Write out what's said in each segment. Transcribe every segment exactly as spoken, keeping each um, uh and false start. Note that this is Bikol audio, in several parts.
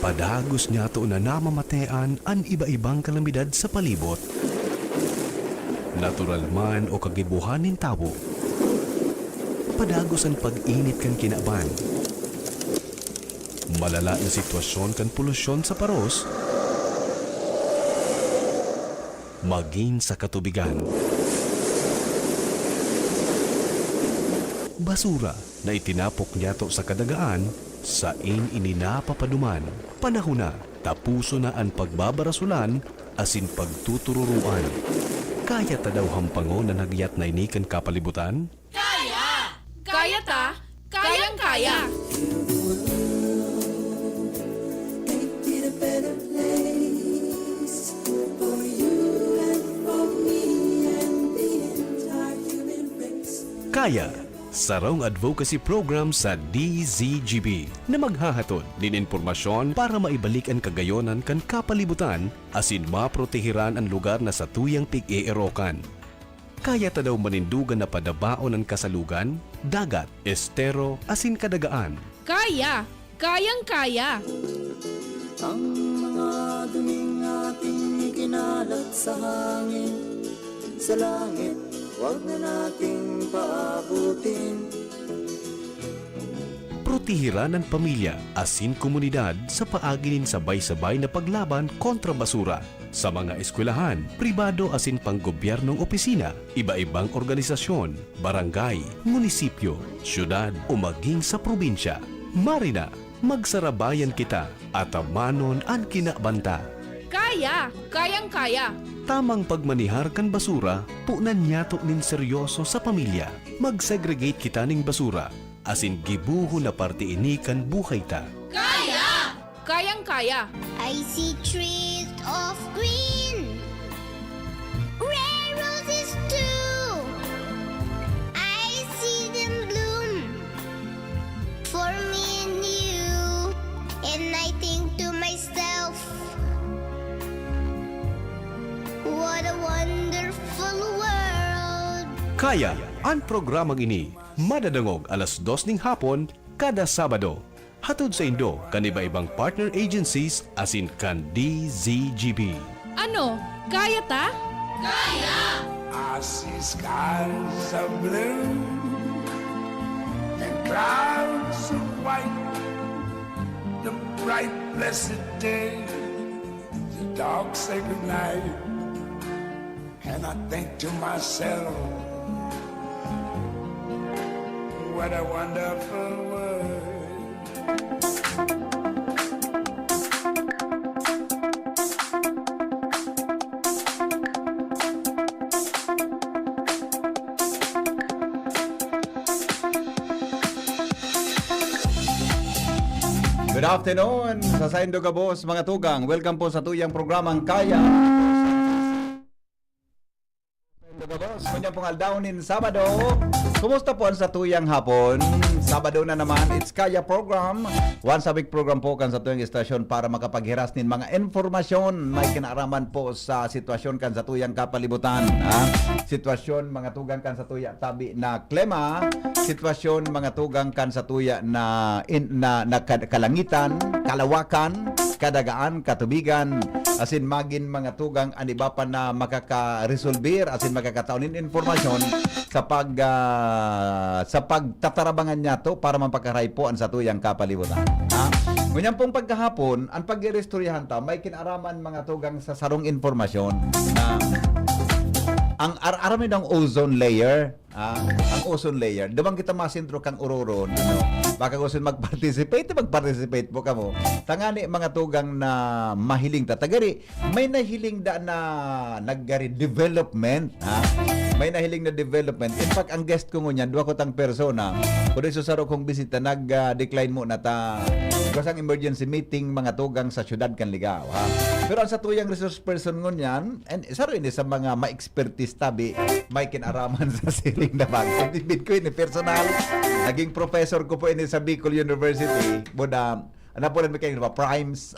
Padagos niyato na namamatean an iba-ibang kalamidad sa palibot, natural man o kagibohan nin tawo. Padagos an pag-init kan kinaban. Malala na sitwasyon kan polusyon sa paros, magin sa katubigan. Basura na itinapok niyato sa kadagaan, sain ini napapaduman. Panahon na, tapuson na an pagbabarasolan asin pagtutururoan. Kaya ta daw hampangon an hagyat na ini kan kapalibutan? Kaya! Kaya ta! Kayang-kaya! Kaya, sarong advocacy program sa D Z G B na maghahatod nin impormasyon para maibalik an kagayonan kan kapalibutan asin maprotehiran an lugar na satuyang pig-eerokan. Kaya ta daw manindogan na padabaon an kasalugan, dagat, estero, asin kadagaan. Kaya! Kayang-kaya! Ang mga duming ating ikinalat sa hangin, sa langit, wag na nating paabutin. Protehiran an pamilya asin komunidad sa paagi nin sabay-sabay na paglaban kontra basura. Sa mga eskwelahan, pribado asin panggobyernong opisina, iba-ibang organisasyon, barangay, munisipyo, syudad o maging sa probinsya, marina, magsarabayan kita, atamanon an kinabanta. Kaya! Kayang-kaya! Tamang pagmanihar kan basura, punan niyato nin seryoso sa pamilya. Mag-segregate kita ning basura, asin gibohon na parte ini kan buhay ta. Kaya! Kayang-kaya! I see trees of green, rare roses too. I see them bloom for me and you. And I think to myself, what a wonderful world. Kaya, an programang ini madadangog alas dos ning hapon kada Sabado. Hatod saindo kan iba-ibang partner agencies asin kan D Z G B. Ano, kaya ta? Kaya! I see skies of blue and clouds of white, the bright blessed day, the dark sacred night. And I think to myself, what a wonderful world. Good afternoon sa saindo gabos, mga tugang. Welcome po sa tuyang programang Kaya. Saindo gabos, ngunyan pong aldaw nin Sabado. Kumusta po an satuyang hapon? Sabado na naman, it's Kaya Program. Once a week program po kan satuyang estasyon para makapaghiras nin mga impormasyon may kinaaraman po sa sitwasyon kan satuyang kapalibutan, ha? Sitwasyon, mga tugang, kan satuya tabi na klima, sitwasyon, mga tugang, kan satuya na in-, na, na kad-, kalangitan, kalawakan, kadagaan, katubigan, asin magin, mga tugang, an iba pa na makakaresolbir asin makakatao nin impormasyon sa pag, ah, sa pagtatarabangan niyato para mapakaray po an satuyang kapalibutan. Ha? Ngunyan pong pagkahapon, an pag-iristoryahan ta, may kinaaraman, mga tugang, sa sarong impormasyon na ang ar-, aram niyo ang ozone layer, ah, ang ozone layer. Duman kita masentro kang ororon, ano? Baka gusto magparticipate, magparticipate po kamo. Tangani, mga tugang, na mahiling ta. Tagari, may nahiling da na nagari development, ha? May nahiling na development. In fact, ang guest ko ngunyan, dua ko tang persona. Kundi sa saro kong bisita, nag, ah, decline muna ta. Basang emergency meeting, mga tugang, sa syudad kan Ligao, ha? Pero ang satuyang resource person ngunyan, and saro ini sa mga ma-expertise tabi, may kinaraman sa siring na bagay. Bid ko ini personal. Naging professor ko po ini sa Bicol University. Buda, Ano po lang, Michael, ba? Primes.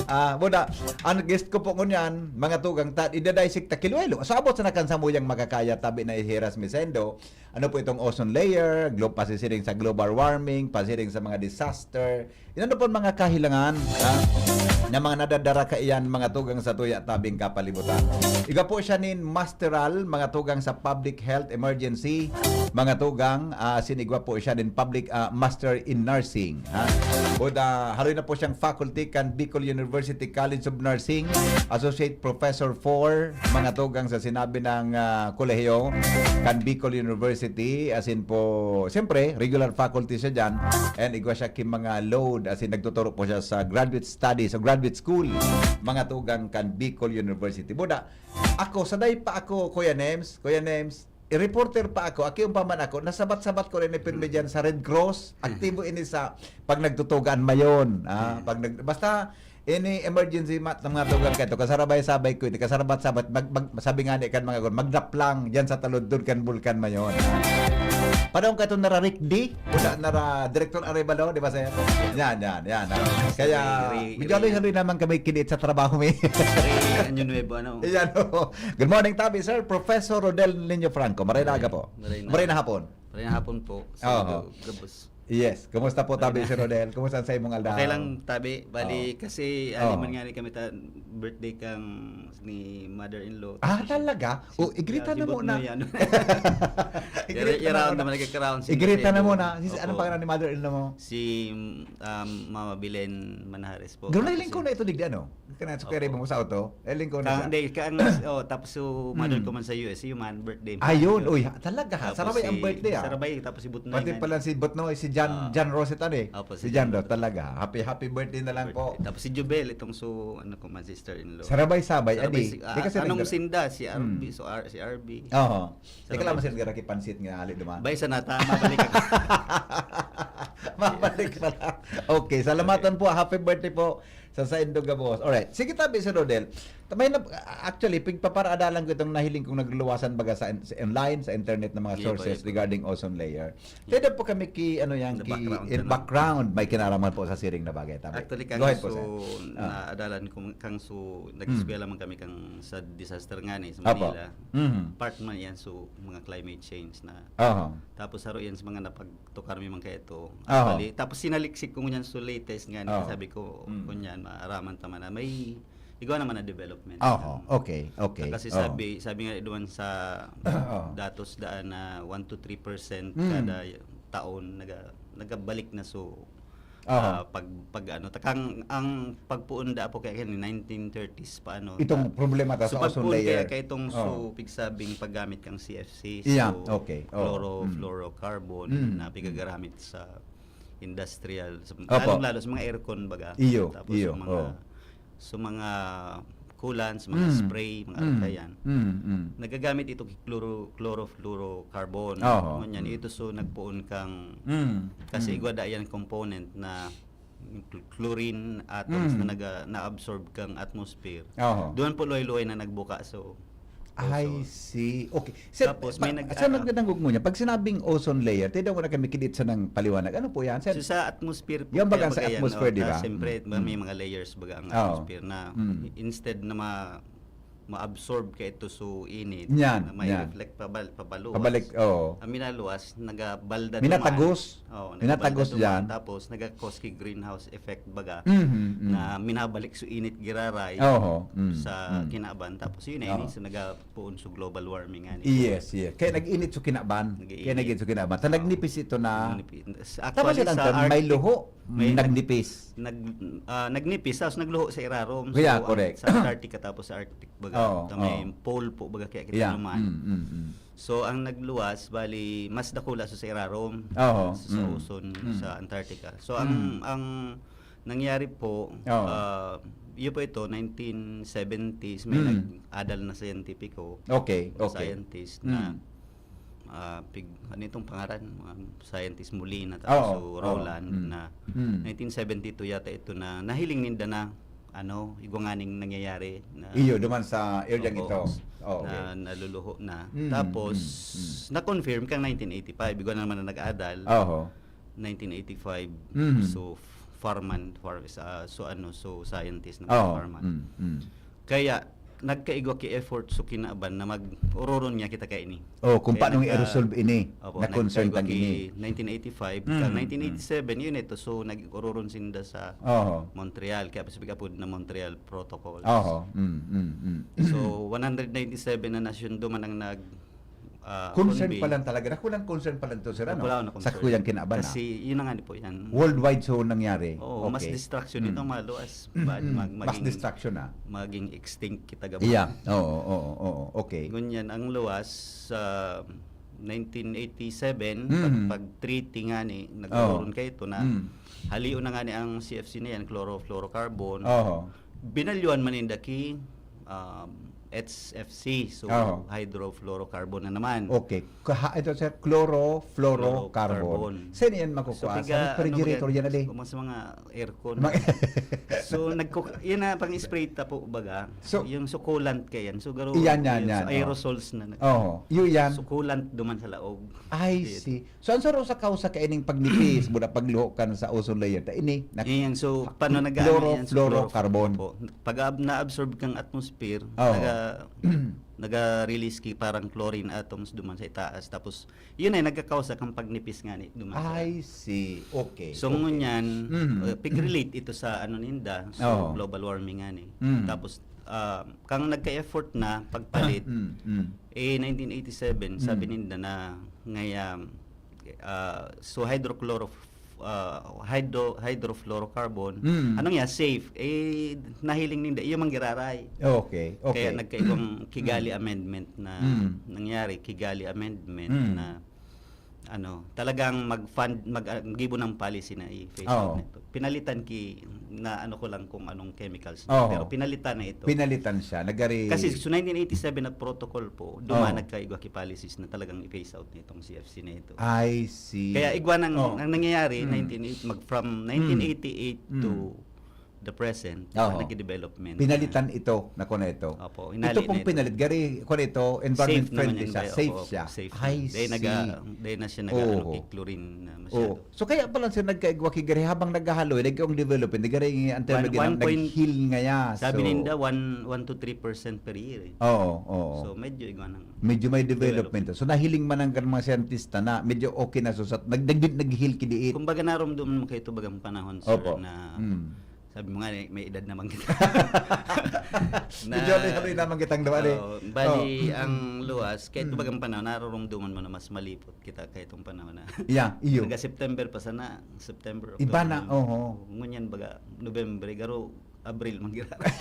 Ah, muna, ang guest ko po ngunyan, mga tugang, ta, idadisect ta ki Iloilo. So, abot sa nakan samuyang makakaya, tabi na i Heras Mesendo. Ano po itong ozone layer, glo-, pasiring sa global warming, pasiring sa mga disaster, inano po mga kahilangan, ha, na mga nadadara kaiyan, mga tugang, sa tuya tabing kapalibutan. Igwa po siya nin masteral, mga tugang, sa public health emergency, mga tugang, ah, asin igwa po siya nin public, ah, master in nursing, ha. Buda, haloy na po siyang faculty kan Bicol University College of Nursing, Associate Professor four, mga tugang, sa sinabi ng, ah, kolehiyo kan Bicol University, asin po, siyempre, regular faculty siya dyan, and igwa siya ki mga load, asin nagtuturo po siya sa graduate studies o graduate school, mga tugang kan Bicol University. Buda, ako, saday pa ako, Kuya Nems, Kuya Nems, reporter pa ako, aki pa man ako, nasabat-sabat ko rin ni pirmi dyan sa Red Cross, aktibo ini sa pag nagtutugaan mayon. Ah, pag nag, basta, ini emergency mat ng mga tugang kaito, kasarabay-sabay ko ini, kasarabat-sabat, mag, mag, sabi nga ni kan mga gon, "Magdaplang dyan sa taludtod kan bulkan mayon." Padong kaito nara Rick D, wala nara Director Arevalo, di ba, sir? Yan, yan, yan, ah. Kaya, Ray, Ray, medyo Ray. Aloy-aloy naman kami kiniit sa trabaho mi. Ray Año Nuevo, ano? Yan, oo. Good morning, tabi, sir. Professor Rodel Niño Franco. Maray na aga po. Maray na. Maray na hapon. Maray na hapon po. Sa Oo. Gab-, Gabos. Yes. Kumusta po, tabi, Maray na. Sir Rodel? Kumusta ang sa imong aldaw? Okay lang, tabi. Bali, Oo. kasi, Oo. ali man nga ni kami ta-, birthday kang ni mother-in-law. Ah, Tapos, talaga? si, O, igrita yeah, na si muna. Botnoy, ano? Igrita Yara-, na yaraon muna. naman, nagkakaraon sila Igrita sa na ito. muna. Si, anong Opo. pangalan ni mother-in-law mo? Si, um, Mama Belen Manhares po. Gano'n Tapos lingkod si na ito, digdi, ano? Kana sa Opo. kaya mo sa auto? Eh, lingkod na Ka-, siya. hindi, ka-, ang, oh, tapos so, mother Mm. ko man sa U S, si Human, birthday mo. Ayun, Opo. uy, ha, talaga, ha? Tapos Sarabay ang si, birthday, ah. Sarabay, tapos si Botnoy Pati nga. pala si Botnoy, si Jan, Ah. Jan Rosetta, eh. Opo, Si si Jan Jan Ro-, Rosetta. talaga. Happy, happy birthday na lang po. Birthday. Tapos si Jubel, itong so, ano ko man, sister-in-law. Sarabay-sabay, Sarabay adi. si, Di ah, kasi anong nagda-, sinda, si R B, Mm. so, R, si R B. Oo. Teka lang, Sarabay. Sir, gara ki pansit nga hali duman. Bay, sa nata, mabalik ako. Mabalik pala. Okay, salamaton Okay. po. Happy birthday po sa saindo gabos. Alright. Sige, tabi, Sir Rodel. Tabay na, actually, pigpaparadalan ko itong nahiling kong nagluluwasan baga sa, sa online, sa internet ng mga Sige po, sources sige po. regarding ozone layer. Yeah. Pwede po kami ki, ano yan, The ki, background, in ano? background, may kinaraman po sa siring na bagay. Tabi. Actually, Go ahead po, so, sir. Ah. naadalan ko, kang so, nag-eskwela Hmm. man kami kang sa disaster nga ni, sa Apo. Manila. Mhm. Part man yan, so, mga climate change na. Aha. Tapos, haro yan sa mga napagtukar mi man kaito. Aha. Actually, tapos sinaliksik ko ngunyan, so, latest nga ni, Aha. sabi ko, Mm. kunyan, maaraman ta man na may igwa naman na development. Aha, Um, okay, okay. Kasi Oh. sabi, sabi nga duman sa Oh. datos daan na one to three percent Mm. kada taon naga-, nagabalik na, so, Aha. ah, pag, pag ano, takang ang pagpuon da po kaya kan nineteen thirties pa, ano, Itong ta-, problema ta so sa ozone pagpuon kaya layer. kaya itong Oh. so pigsabing paggamit kang C F C, Yeah, so okay. Oh. chloro, Mm. fluorocarbon Mm. na Mm. pigagaramit sa industrial, sa, Opo. lalong-lalo sa mga aircon baga. Iyo, Tapos iyo, yung mga, oh. sa mga coolant, sa mga Mm. spray, mga Mm. arkayan. Mm, mm. Nagagamit ito ki chloro-, chlorofluorocarbon. Oho. Ngunyan, Mm. ito so nagpoon kang, Mm. kasi Mm. igwa da yan component na cl-, chlorine atoms Mm. na naga-, na-absorb kang atmosphere. Oho. Doon po luhay-luhay na nagbuka. So, I also see. Okay. Sir, Tapos may pa-, nag-, sir, ah, nagdadangog mo niya. Pag sinabing ozone layer, tinaw ko na kami kinit sa ng paliwanag. Ano po yan, sir? So, sa atmosphere po, Yan baga kaya sa baga yan, atmosphere, oh, di ta-, ba? siyempre, Mm. may mga layers baga ang Oh. atmosphere na Mm. instead na ma-, ma-absorb ka ito so init, Yan, na may yan. reflect pabal-, pabaluwas. Pabalik, oo. Ang minaluwas, nagabalda Minatagos. duman. Oo, Minatagos nagabalda duman. dyan. Tapos, naga-cause ki greenhouse effect baga, Mhm, mm. na minabalik so init giraray Oho, mm, sa mm. kinaban. Tapos, yun na, Oo. yun, so, naga-, poon so global warming nga ni. Yes, yes. Kaya nag-init so kinaban. Nag-iinit. Kaya nag-init so kinaban. Ta Oo. nagnipis ito na Nagnipi-, sa, Tama actually, siya, sa Anton, may Arctic, luho, may nag-, nagnipis. nag-, ah, nagnipis, tapos nagluho sa irarom. So, Yeah, ang correct. sa Antarctica, tapos sa Arctic, baga, Oo, ta may oo. pole po, baga, kaya kita Yeah. naman. Mm, mm, mm. So, ang nagluwas, bali, mas dakula sa, sa irarom, Oo, sa, sa mm. ozone, Mm. sa Antarctica. So, ang, Mm. ang nangyari po, Oo. ah, yun po ito, nineteen seventies, may Mm. nag-adal na siyentipiko, Okay, na okay. scientist na, Mm. ah, pig-, ano itong pangaran? Mga scientist Molina, tapos Oo, so oo. Rowland Mm. na Mm. nineteen seventy-two yata ito na nahiling ninda na, ano, igwa nganing nangyayari na Iyo, duman sa area Opo. ito. Oo, okay. Na naluluho na. Mm, Tapos, mm, mm. na-confirm kang nineteen eighty-five, igwa na naman na nag-adal. Oho. nineteen eighty-five. Mhm. So, farman, far, ah, so ano, so scientist na Oo. farman. Mm, mm. Kaya, nagkaigwa ki effort so kinaban na mag-ororon niya kita kaini. Oh, kung Kaya paano nagka- i-resolve ini, Opo, na concern nagkaigwa tang ki ini. nineteen eighty-five, Mm, ka mm. nineteen eighty-seven, yun ito. So, nag-ororon sinda sa Oho. Montreal. Kaya pa sabi ka po na Montreal Protocol. Oho. Mm, mm, mm. So, one hundred ninety-seven na nasyon duman ang nag ah, Concern convene. pa lang talaga. Dakulang concern pa lang to, sir, ano? Dakulang na Sa concern. kuyang kinaban na. Kasi yun na nga po yan. Worldwide so nangyari. Oo, mas Okay. destruction Mm. ito, maluwas. Ba, Mm, mag, mas maging, destruction na. maging extinct kita. Yeah. Oo, oo, oo. Okay. Ngunyan, ang luwas sa nineteen eighty-seven, Mm. pag, pag treaty nga ni, nagkaroon kayo ito na Mm. halion na nga ni ang C F C na yan, chlorofluorocarbon. Oho. Binalyuan man ninda ki um, H F C, so Oo. hydrofluorocarbon na naman. Okay. Kaha, ito, sir, chlorofluorocarbon. Fluorocarbon. Saan yan makukuha? So, Sa piga, ano refrigerator ba yan, adi? Kung sa mga aircon. Mga- So, nagko-, yun na, pang-spray ta po, baga. So, yung sukulant kaya yan. So, garo, Yan, yan, yung yan, sa oh. aerosols na nag- Oo. Yun yan. Sukulant duman sa laog. I Yun. See. So, ang saro sa kausa kaining pagnipis, muna pagluho kan sa ozone layer, ta ini, nak- Yan, so, paano nag-ano yan? So, chlorofluorocarbon. Opo. Pag ab-, na-absorb kang atmosphere, Oo. naga, naga-release ki parang chlorine atoms duman sa itaas. Tapos, yun ay nagkakausa kang pagnipis nga ni duman sa I see. Okay. So, Okay. ngunyan, Mhm. uh, pig-relate ito sa ano ninda, so Oo. global warming nga ni. Mm. Tapos, ah, kang nagka-effort na pagpalit, Mm, mm. eh, nineteen eighty-seven, sabi Mm. ninda na ngaya, ah, so hydrochloro-, ah, hydro-, hydrofluorocarbon, Mm. ano nga, safe, eh, nahiling ninda, iyo mang giraray. Okay, okay. Kaya nagkaibang Kigali Mm. Amendment na Mm. nangyari, Kigali Amendment Mm. na ano, talagang mag-fund, mag, ah, gibo ng policy na i-phase out Oo. nito. Pinalitan ki, na ano ko lang kung anong chemicals. Oo. Pero pinalitan na ito. Pinalitan siya. Nagari... Kasi so nineteen eighty-seven na protocol po, duman Oo. nagkaigwa ki policies na talagang i-phase out na itong C F C na ito. I see. Kaya igwa nang, Oo. ang nangyayari, Mm. nineteen eighty, mag, from Mm. nineteen eighty-eight to Mm. the present, Oo. nagde-development. Pinalitan ito, nako na ito. Opo, Ito inali pong na ito. pinalit, gari, kung ito, environment Safe naman friendly yan, siya, kaya, safe opo, siya. Safe. I Dahil see. naga, dahil na siya nag, Oo. ano, chlorine na masyado. Oo. So, kaya pala, sir, nagkaigwa ki gari habang naghahaloy, nagkaong development, gari ang term One, na ginam-, one point, nag-heal ngaya. sabi So, ninda, one, one to three percent per year eh. Oo, oo. So, medyo igwa nang Medyo may development. So, nahiling man ang mga siyentista na medyo okay na. So, sa, nag, nag, nag-heal ki diit. Kumbaga, narumduman mo kayo ito bagang panahon, sir, Opo. na Mm. sabi mo nga, eh, may edad naman kita. Medyo haloy-haloy naman kitang duwa, eh. Oo, bali, Oh. ang luwas, kahit Mm. bagang panahon, narurumduman mo na mas malipot kita kahit itong panahon na. Yeah, iyo. Naga-September pa sana, September, Iba October, na, November. oho. Ngunyan, baga, November, garo, Abril man giraray.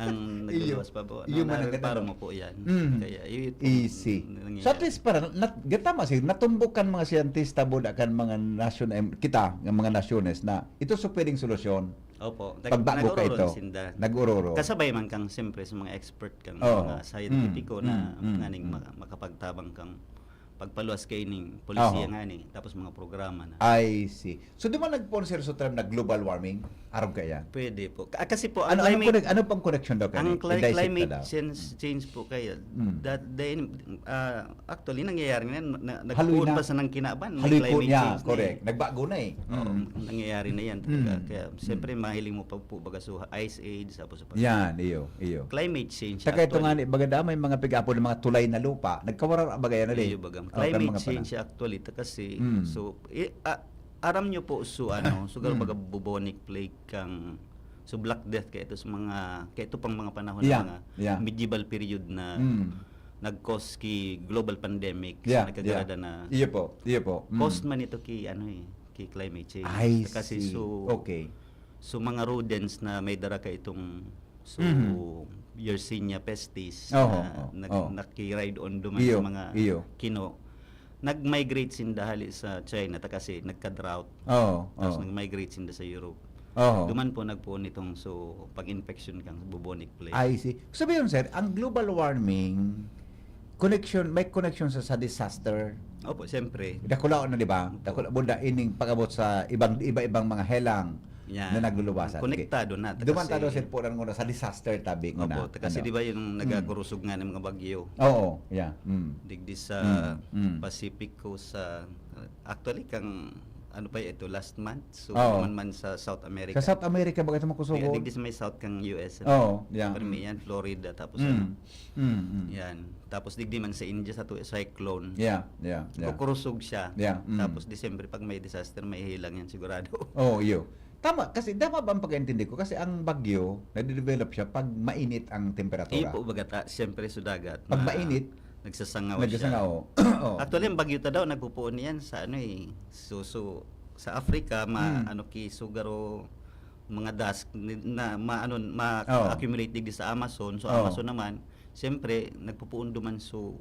Ang Iyo. nagluluwas pa po. Iyo Ang man ang nareparo ganun. Mo po yan. Mm. Kaya, iyo po Easy. nangyayari. So, at least para, nat, gatama, sige, natumbok kan mga siyentista, buda kan mga nasyon, em, kita, ng mga nasyones na ito so pwedeng solusyon. Opo. Nag-, Pagbago ka nag-ororo ito. Sinda. Nag-ororo. Kasabay man kang, siyempre, sa mga expert kang Oo. mga scientific Mm, na mm, mm, nganing mm. maka-, makapagtabang kang pagpaluwas kay ning polisiya Oo. nga ni, tapos mga programa na. I see. So, di ba nagpoon, sir, sa term na global warming? Arog kaya? Pwede po. Ka-, kasi po, Ano, ang anong climate, connect-, ano pang connection daw kaya? ang cli-, I-dissect climate na daw. change, Mm. change po kaya, Mm. that, then, ah, actually, nangyayari na, na, Haloy nagpoon na. pa sa nang kinaban, may Haloy po climate niya, change na correct. eh. Nagbago na eh. Oo, Mm. nangyayari na yan talaga. Mm. Kaya, Mm. siyempre, mahiling mo pa po, baga, so, ice age, tapos pa. Yan, iyo, iyo. Climate change, Saka ito nga actually. ni, baga, damay mga pigapo ng mga tulay na lupa. Nagkawara, baga yan, eh. Iyo, bagang Oh, climate kan mga change pana-, actually, ta-, kasi, Mm. so, i-, a-, aram nyo po, so, ano, so, Mm. baga bubonic plague kang, so, Black Death, kaya ito sa mga, kaya ito pang mga panahon Yeah, ng mga yeah. medieval period na Mm. nag-cause ki global pandemic, Yeah, so, nagkagarada yeah. na, Iyo po, iyo po. Mm. caused man ito ki, ano eh, ki climate change. I Kasi, see. so, Okay. so, mga rodents na may dara ka itong, so, Mhm. Yersinia pestis Oho, na oh, nag-, oh. naki-ride on duman Iyo, sa mga iyo. kino, nag-migrate sinda hali sa China, ta kasi nagka-drought. Oo, Tapos oo. nag-migrate sinda sa Europe. Oo. Duman po nagpuon itong, so, pag-infection kang bubonic plague. I see. Sabi yun, sir, ang global warming, connection, may connection sa, sa disaster. Opo, siyempre. Dakulaon na, di ba? Dakula, buda ining pag-abot sa ibang, iba-ibang mga helang Yan. na naglulubasan. Konektado na, ta-, Duman kasi ta daw, sir, po, ng una, sa disaster tabi Opo, na, ta-, kasi ano? di ba yung Mm. nagakurusog nga ng mga bagyo? Oo, yeah. Mm. Digdi sa Mm, mm. Pacific Coast, sa, actually, kang ano pa ito, last month. So, Oo. man man sa South America. Sa South America, baga ito Di, makusugod? Digdi sa may South kang U S. Oo, yeah. Pero may yan, Florida, tapos Mm. ano. Mm, mm. Yan. Tapos digdi man sa India, sa tu-, cyclone. Yeah, yeah, yeah. Kukurusog siya. Yeah, mm. Tapos December, pag may disaster, may hilang yan sigurado. Oh, iyo. Tama, kasi tama ba ang pagkaintindi ko? Kasi ang bagyo, nade-develop siya pag mainit ang temperatura. Iyo po, baga ta, siyempre sa dagat. Pag ma- mainit, Nagsasangaw nagsasangaw. siya. Oo. Actually, ang bagyo ta daw, nagpupuon niyan sa ano eh. So, so, sa Africa, ma, Mm. ano ki, sugaro, mga dust ni- na ma, ano, Oo. ma-accumulate digdi sa Amazon. So, Oo. Amazon naman, siyempre, nagpupuon duman so,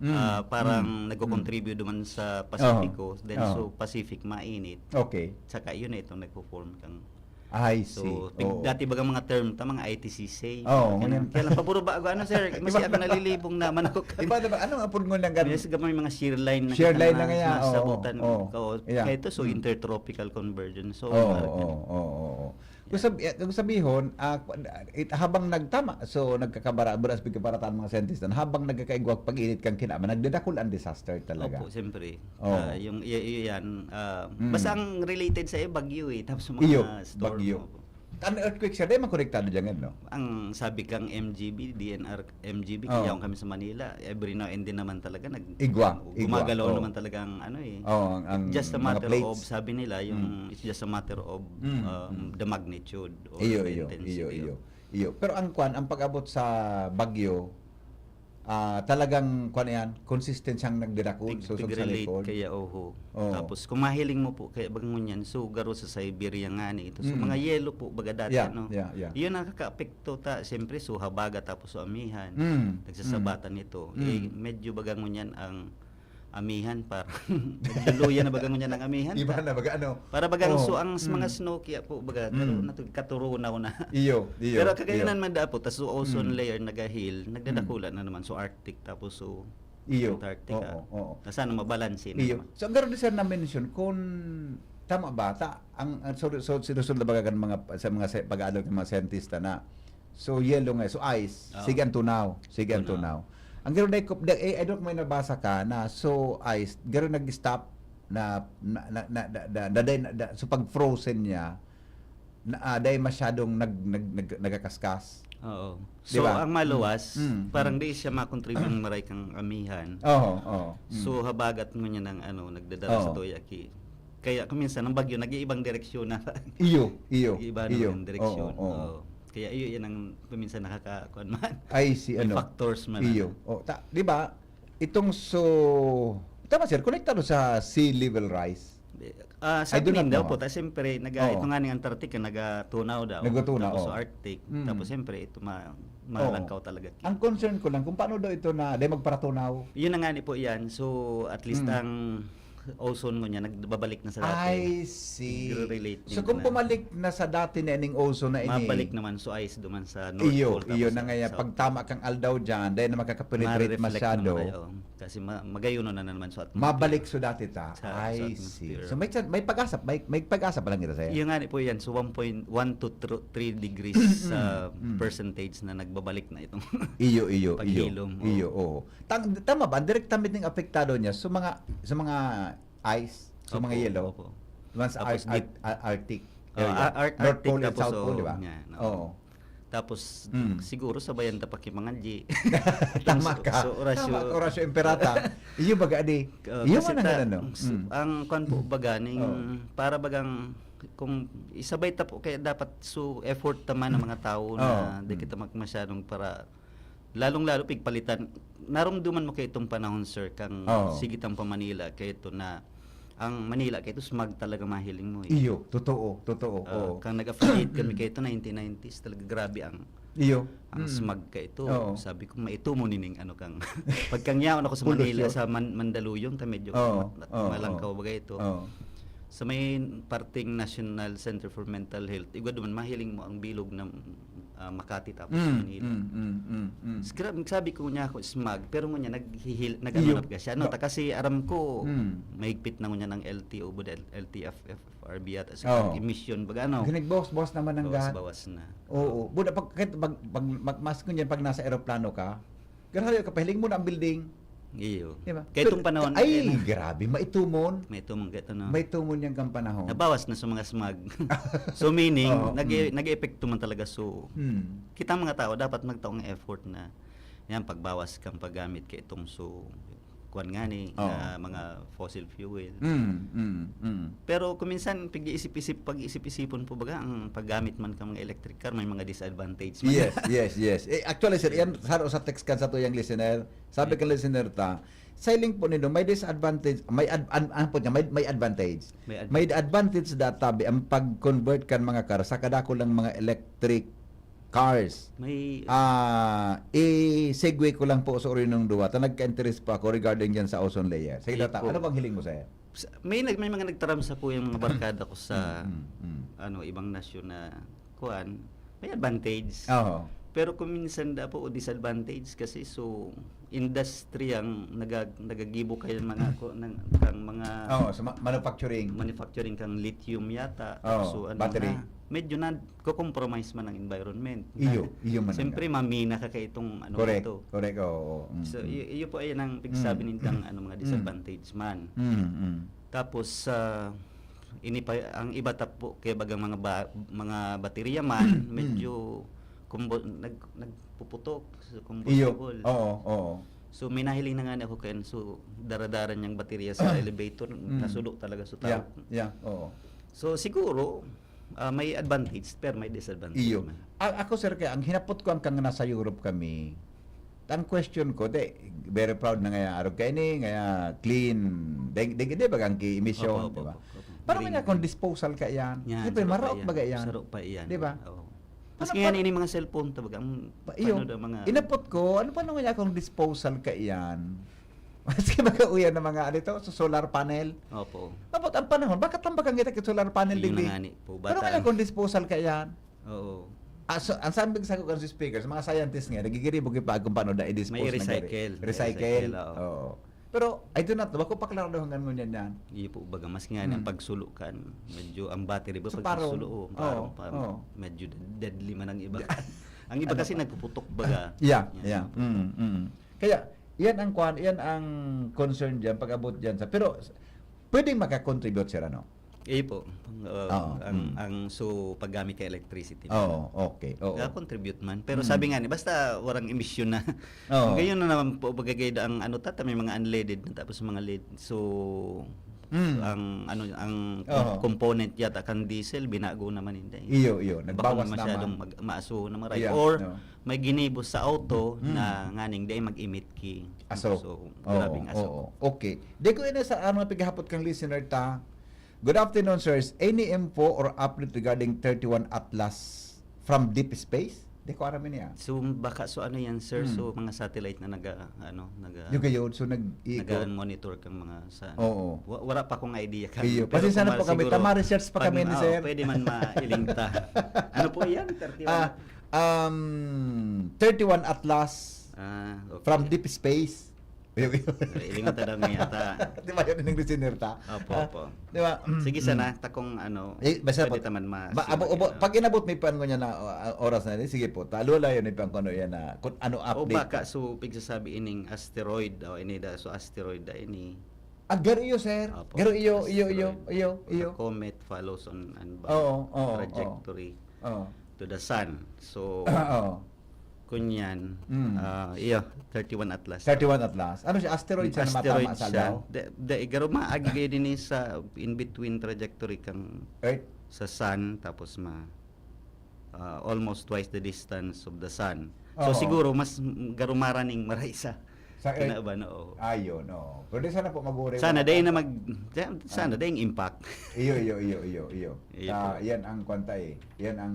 Mm. ah, parang Mm. nagko-contribute duman sa Pacifico. Then, Oo. so, Pacific, mainit. Okay. Saka, yun na itong nagpo-form kang I see. So, pig, Oo. dati baga mga term ta, mga I T C C, Oo, mga ganun. ganyan. Kaya lang, paburo ba ako, ano, sir? Mas Iba ako na. nalilibong na man ako. Iba na ba? Anong apod ngunyan gan-, Yes, gamay mga shear line na Shear kita line na na nga yan, oo, nasabutan. oo. Oo, Yeah. kaya ito, so Mm. intertropical convergence. So, Oo, parang oo, oo, oo. Kung, sab- eh, kung sabihon, ah, it- habang nagtama, so nagkakabara, buras pigkabarataan mga scientist, na habang nagkakaigwak pag-init kang kinama, nagdadakul ang disaster talaga. Opo, siyempre. Oo. Ah, yung, y- y- yan. Ah, Mm. basta ang related sa iyo, bagyo eh. Tapos mga Iyo, storm. bagyo. Opo. Ang earthquake, sir, di man konektado dyan, no? Ang sabi kang M G B, D N R M G B, Oo. kaya kami sa Manila, every now and then naman talaga nag Igwa, igwa, gumagalaw oo. naman talaga ang ano eh. Oo, ang, ang Just a mga plates. Matter of, sabi nila, yung Mm. it's just a matter of Mm, um, mm. the magnitude or Iyo, the iyo, intensity iyo, of iyo. Iyo. Pero ang kwan, ang pag-abot sa bagyo, ah, talagang kwan yan, consistent siyang nagdadakul, Pig- susog sa pig-relate likod. Kaya, oho. Oo. Tapos, kung mahiling mo po, kaya bang ngunyan, so, garo sa Siberia nga ni ito. So, Mm. mga yelo po, baga dati, Yeah, ano? yeah, yeah. Yun ang nakakaapekto ta, siyempre, so, habagat tapos so, amihan. Mm, Nagsasabatan ito. Mm. Eh, medyo baga ngunyan ang amihan, parang nagluluya na baga ngunyan ang amihan. Iba ta. na, baga ano? Para bagang Oo. so, ang s- mga Mm. snow kaya po, baga, Mm. natu- katurunaw na. Iyo, iyo. Pero kagaya Iyo. naman dapat, tas so ozone Mm. layer nagahil, nagdadakula Mm. na naman. So, Arctic, tapos so, Iyo. Antarctica. Oo, oo. Na sana mabalanse na Iyo. naman. So, ang garo di, sir, na-mention, kung tama ba, ta, ang, ang so, so, sinusunod na baga kan mga, sa mga se-, pag-aalok ng mga scientist na, so, yelo nga, so, ice, Oo. sige ang tunaw, sige ang Tunaw. tunaw. Ang garo na, eh, I don't know kung may nabasa ka na, so, ice, garo nag-stop na, na, na, na, na, na, na, na, so, pag frozen niya, na, ah, dahil masyadong nag, nag, nag, nagkakaskas. Oo. Di So, ba? ang maluwas, Mm. Mm. parang di siya makontribute maray kang amihan. Oo, oo. Mm. So, habagat ngunyan ang ano, nagdadala sa Oo. toya ki. Kaya kung minsan, ang bagyo, nag-iibang direksyon na. Iyo, iyo, Nag-iiba iyo. naman ang direksyon. Oo, oo. Oo. Kaya iyo, yan ang kung minsan nakaka-, kuwan man. Ay, si May ano? factors man. Iyo. O, ta, di ba? Itong so, tama, sir, konektado sa sea level rise. Ah, sa I do not Pinin daw know. po, ta, siyempre, nag, Oo. ito nga ning Antarctica, nagatunaw daw. Nagatunaw, Tapos oo. sa Arctic. Mm. Tapos, siyempre, ito ma, Oo. malangkaw talaga. Ang concern ko lang, kung paano daw ito na, dahil magparatunaw. Yun na nga ni po yan. So, at least Mm. ang ozone ngunyan, nagbabalik na sa dati. I see. Nagre-relate So, din kung na. bumalik na sa dati na ining ozone na ini, Mabalik naman so ice duman sa North iyo, Pole, tapos iyo na sa nga yan. South Pagtama kang aldaw dyan, dahil na makakapenetrate Mare-reflect masyado, naman kayo. Kasi ma- magayuno na naman sa atmosphere. mabalik so dati ta. Sa- I sa see. atmosphere. So, may, chan- may pag-asa, may, may pag-asa pa lang kita sa'yo. Yun nga ni po yan. So, one point one to three degrees sa Mm. percentage na nagbabalik na itong Iyo, iyo, iyo. Paghilom, oo. Iyo, oo. Tang-, tama ba? Direktamente ning apektado niya sa mga, sa mga ice, sa mga Opo, yelo? Opo. Once Tapos Ar- deep- Ar- Ar- Arctic Ah, area. Ar- Ar- North Arctic Pole and tapos, South Pole, oo, di ba? yan, oo. Oo. Tapos, Mm. siguro sabayan ta pa ki mga G. Tama So, ka. so, Horacio, Tama ka, Horacio Imperata. Iyo baga, adi. Uh, Iyo kasi man ang ta- ano. s- Mm. Ang kwan po baga ning Oh. para bagang kung isabay ta po kaya dapat so effort ta man ang mga tao na Oh. di Mm. kita mag-, masyadong para lalong-lalo pigpalitan narumduman mo kay itong panahon, sir, kang Oh. sige tang pa Manila kay ito na ang Manila kay ito smog talaga mahiling mo eh. Iyo, totoo, totoo. Ah, Oo. Kang nag-affiliate kami kay ito nineteen nineties talaga grabe ang Iyo. ang Mm. smog ka ito. Oo. Sabi ko, maito mo nining ano kang pagkangyaon ako sa Polusyon. Manila, sa Man- Mandaluyong, ta medyo Oo, mat- oo, malangkaw oo. Bagay ito. Oo. Sa may parting National Center for Mental Health, igwa duman, mahiling mo ang bilog ng ah, Makati tapos Mm, Manila. mm, mm, mm, mm. S- gra- Sabi ko niya ako, smog, pero ngunyan, naghihil, nag-ano Iyo. na ka siya. Ano, Ba- ta, kasi aram ko, Mm. mahigpit na ngunyan ang L T O, buda, L T F F, R B yata, Oo. sa emission, baga ano. Kasi nagbawas-bawas naman ang gahan. Bawas-bawas na. Oo. Buda, pag, kahit pag, pag, mag-, mas ngunyan pag nasa eroplano ka, garahayo ka, pahiling mo na ang building. Iyo. Di ba? Kaya itong panahon, Ay, eh, na- grabe. Maitumon. May tumang kaya na. Maitumon yan kang panahon. Nabawas na sa mga smog. So, meaning, Oo, nag- mm. nag-epekto man talaga. So, Hmm. kitang mga tao, dapat magtaong effort na yan, pagbawas kang paggamit kay itong so, kuwan nga ni, Oo. na mga fossil fuel. Mm, mm, mm. Pero kung minsan, pag-iisip-isip, pag-iisip-isipon po baga, ang paggamit man kang mga electric car, may mga disadvantage man. Yes, yes, yes. Eh, actually, sir, yan, saro sa text kan sa tuyang listener. Sabi Mm. kan listener ta, sa hiling po nindo, may disadvantage, may ad-, an-, an-, po niya, may, may advantage. May May advantage data, bi-, ang pag-convert kan mga car sa kadako lang mga electric cars. May, Ah, i-segue ko lang po sa urinong duwa. Ta nagka-interest po ako regarding dyan sa ozone layer. Sige, Sige Tata, po. Ano bang hiling mo, sir? Sa- may nag-, may mga nagtaram sa po yung mga barkada ko sa Mm, mm, mm. ano, ibang nasyon na kuan, may advantage. Oo. Pero kung minsan da po o disadvantage kasi, so industry ang naga-, nagagibo kayo mga ko ng kang mga Oo, sa ma- manufacturing. manufacturing kang lithium yata. Oo, So ano battery. na, medyo na ko-compromise man ang environment. Iyo, iyo man ang Siyempre, mamina ka kay itong ano Correct, ito. correct. Oo, oo. Mm, So, mm. y- iyo po ay ang pagsabi nindang ano, mga disadvantage man. Mm, mm. Tapos, ah, ini pa, ang iba ta po, kaya bagang mga ba, mga baterya man, Mm. medyo kumbo, nag, nagpuputok sa Iyo. combustible. Oo, oo. So, may nahiling na nga ako kayan, so, daradara niyang baterya sa Ah. elevator, Mm. nasudo talaga sa Yeah, tao. yeah, oo. So, siguro, ah, may advantage, pero may disadvantage Iyo. man. A- ako, sir, kaya ang hinapot ko ang kang nasa Europe kami, ang question ko, di, very proud na ngaya arog kaini, ngaya clean, di, di, di ba, ang ki-emission, Opo, opo, di ba? opo, opo. Parang Green, nga kung green. disposal ka yan, Yan, siyempre, saro pa maraot yan. Baga yan. Saro pa yan. Di ba? Oo. Ano Mas nga pa- ini mga cellphone, tabaga, ang Pa, iyo, ano daw, mga inapot ko, ano pa naman niya akong disposal ka yan? Maski baga uyan ng mga, ano ito, so solar panel. Opo. Tapos ang panahon, baka tambakan kita kay solar panel, Yun na digdi. nga ni po, Pero bata. kaya kung disposal ka yan, Oo. ah, so, ang sabi sa ko kan speakers, mga scientists nga, nagigiribo pa kung paano na i-dispose May na recycle. gari. May Recycle. recycle, oo. Oo. Pero, I do not know, ako pa klaro daw hanggang ngunyan yan. Iyo po, baga, mas nga nang Hmm. pagsulukan, medyo ang battery ba, So, pag parang, pagsulukan, parang oo, pa, oo. medyo deadly man ang iba. Ang iba Ano kasi pa? nagpuputok baga. Yeah, Yan. yeah. Mm, mm. Kaya, yan ang kwan, yan ang concern dyan, pag-abot dyan sa, pero, pwedeng makakontribute, sir, ano? Eh po, ang, uh, Oo, ang, mm. ang so paggamit kay electricity. Oo, okay. Oo. Nakakontribute man. Pero Mm. sabi nga ni, basta warang emisyon na. Oo. Ngayon na naman po, bagay ang ano, tata, may mga unleaded na, tapos mga lead. So, Mm. ang ano, ang Oo. component yata kan diesel, binago naman, hindi. Iyo, iyo. Baka Nagbawas masyadong naman. mag-, maaso na maray. Yeah, Or no. may ginibo sa auto Mm. na nganing di mag-emit ki. Aso. So, grabing Oo, aso. oo. Okay. Di ko ina sa ano, pighahapot kang listener ta. Good afternoon, sirs. Any info or update regarding thirty-one Atlas from deep space? Di ko aram niya. So, baka so ano yan, sir? Hmm. So, mga satellite na naga, ano, naga, Yung kayo, so nag-iikot. naga-monitor kang mga sa ano. Oo. Wa-, wala pa akong idea kami. Iyo, Pero pasensya na kung po kami. siguro, Tama research pa pag kami ni ma-, sir. Pwede man mailing ta. Ano po yan? thirty-one? Ah, um, thirty-one Atlas Ah, okay. from deep space. Iyo, iyo. Ilingon ta daw niya ta. Di ba yun ang listener ta? Opo, Ah, opo. Di ba? Sige Mm. sana, takong ano, Eh, basta pwede po, ta man ma-, ba, abo, sino abo, yun, pag inabot may paan ko niya na uh, oras na, sige po, talo lang yun, ipang ko ano yan na, kung ano o update. Baka, so, pigsasabi ining asteroid, o ini da, so asteroid da ini. Ah, garo iyo, sir. Opo, Garo iyo, iyo, iyo, asteroid. iyo, iyo. Comet follows on an Oo, oo, oo. trajectory Oo. to the sun. So, Oo. kunyan, Mm. ah, iyo, thirty-one Atlas. thirty-one Atlas. Ano siya? Asteroid siya na Asteroid matama sa siya. daw? Da, da, igaro maagi kayo din sa in between trajectory kang Earth? sa sun, tapos ma ah, almost twice the distance of the sun. So, Oo. Siguro mas m-, garumara ning maraisa. Sa Earth? Kinaban, oo. Ayun, oo. Pero di sana po mag-uri Sana na- day na mag sana Ah. day impact. Iyo, iyo, iyo, iyo, iyo. Iyo Ah, po. Yan ang kwanta eh. Yan ang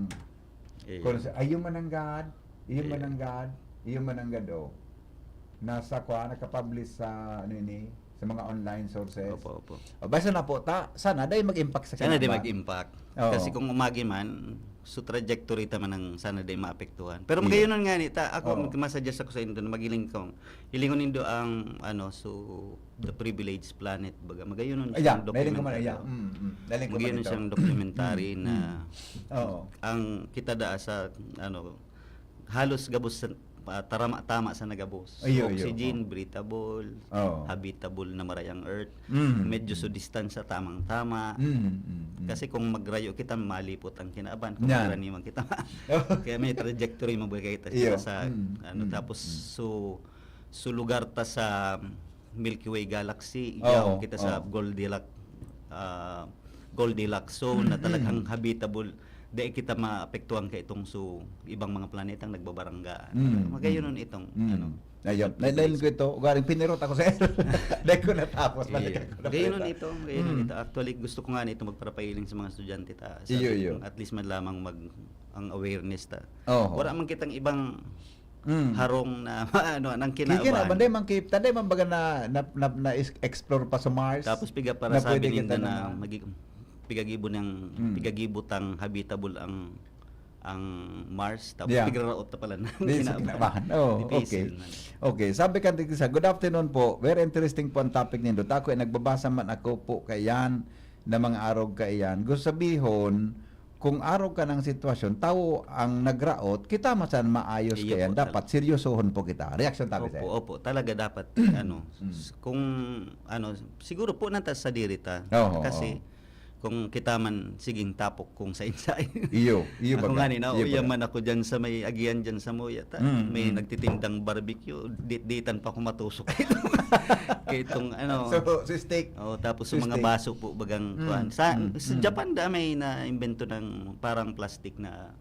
Iyo. Kung sa, ay, yung mananggad, yung Iyo. mananggad, yung mananggad, oh. Nasa kwa, nakapublish sa, ano ini, sa mga online sources. Opo, opo. O, basta na po, ta, sana dahil mag-impact sa Sana day kinaban. Mag-impact. Oo. Kasi kung umagi man, so trajectory ta man ang sana day maapektuhan. Pero Iyo. Magayon nga ni ta, ako, Oo. mag-, masuggest ako sa indo na magiling kong, hilingon nindo ang, ano, so, the privileged planet, baga. Magayon Ay, siyang yeah, dahil ko man, documentary. yeah. Mm, mm. Dahil ko man Magayon ito. siyang documentary Mm, na mm. Oo. ang kita daa sa, ano, halos gabos sa, ah, tarama-tama sa nagabos. So, Iyo, iyo, oxygen, oh. Breathable, Oh. Habitable na maray ang earth. Mm, Medyo mm. So distansya, tamang-tama. Mm, mm, mm. Kasi kung magrayo kita, malipot ang kinaban. Kung Yan. Magraniwan kita, kaya may trajectory, mabigay ta Iyo. Sa, mm, ano, mm, tapos, mm. So, so lugar ta sa Milky Way Galaxy, Oo, kita sa oo. Goldilocks, ah, Goldilocks zone na talagang habitable. Di kita maapektuhan ka itong so ibang mga planetang nagbabaranggaan. Mm, magayon mm. Itong, mm. Ano, Ayun, nailain ko ito. Ugaring pinirot ako sa Dahil ko natapos. Iyo. Balik ako na. Gayon ito, gayon ito. Actually, gusto ko nga nito magparapahiling sa mga estudyante ta. Iyo, iyo. At least man lamang mag, ang awareness ta. Oho. Wala man kitang ibang Mm. Harong na ano nang kinaban. Kaya na, banday man kay, taday man baga na, na, na, na explore pa sa Mars. Tapos piga para na sabi ninda na magi, pigagibo ng mm. Pigagibo tang habitable ang ang Mars tapos yeah. Pigraraot na pala na. Di, sa kinabahan. Oh, okay. Okay, sabi kan tigisa, "Good afternoon po. Very interesting po ang topic nindo. Tako ay nagbabasa man ako po kaiyan na mga arog kaiyan. Gusto sabihon, kung arog ka ng sitwasyon, tao ang nagraot, kita masan maayos iyo kaya po, dapat seryosohon po kita." Reaksyon tabi sa'yo. Opo, opo. Talaga dapat, ano, mm. Kung, ano, siguro po nata sa dirita. Oo, kasi, oo. Kung kita man, siging tapok kung sa insay. Iyo, iyo. Ako baga. Nga ni, nauya man ako dyan sa may agian dyan sa Moya. Ta, mm, may mm. Nagtitindang barbecue, dit-ditan pa ako matusok. Kaya itong, ano. So, si steak. Oh, tapos sa mga baso po bagang kuan. Sa, mm, sa Japan da may naimbento ng parang plastic na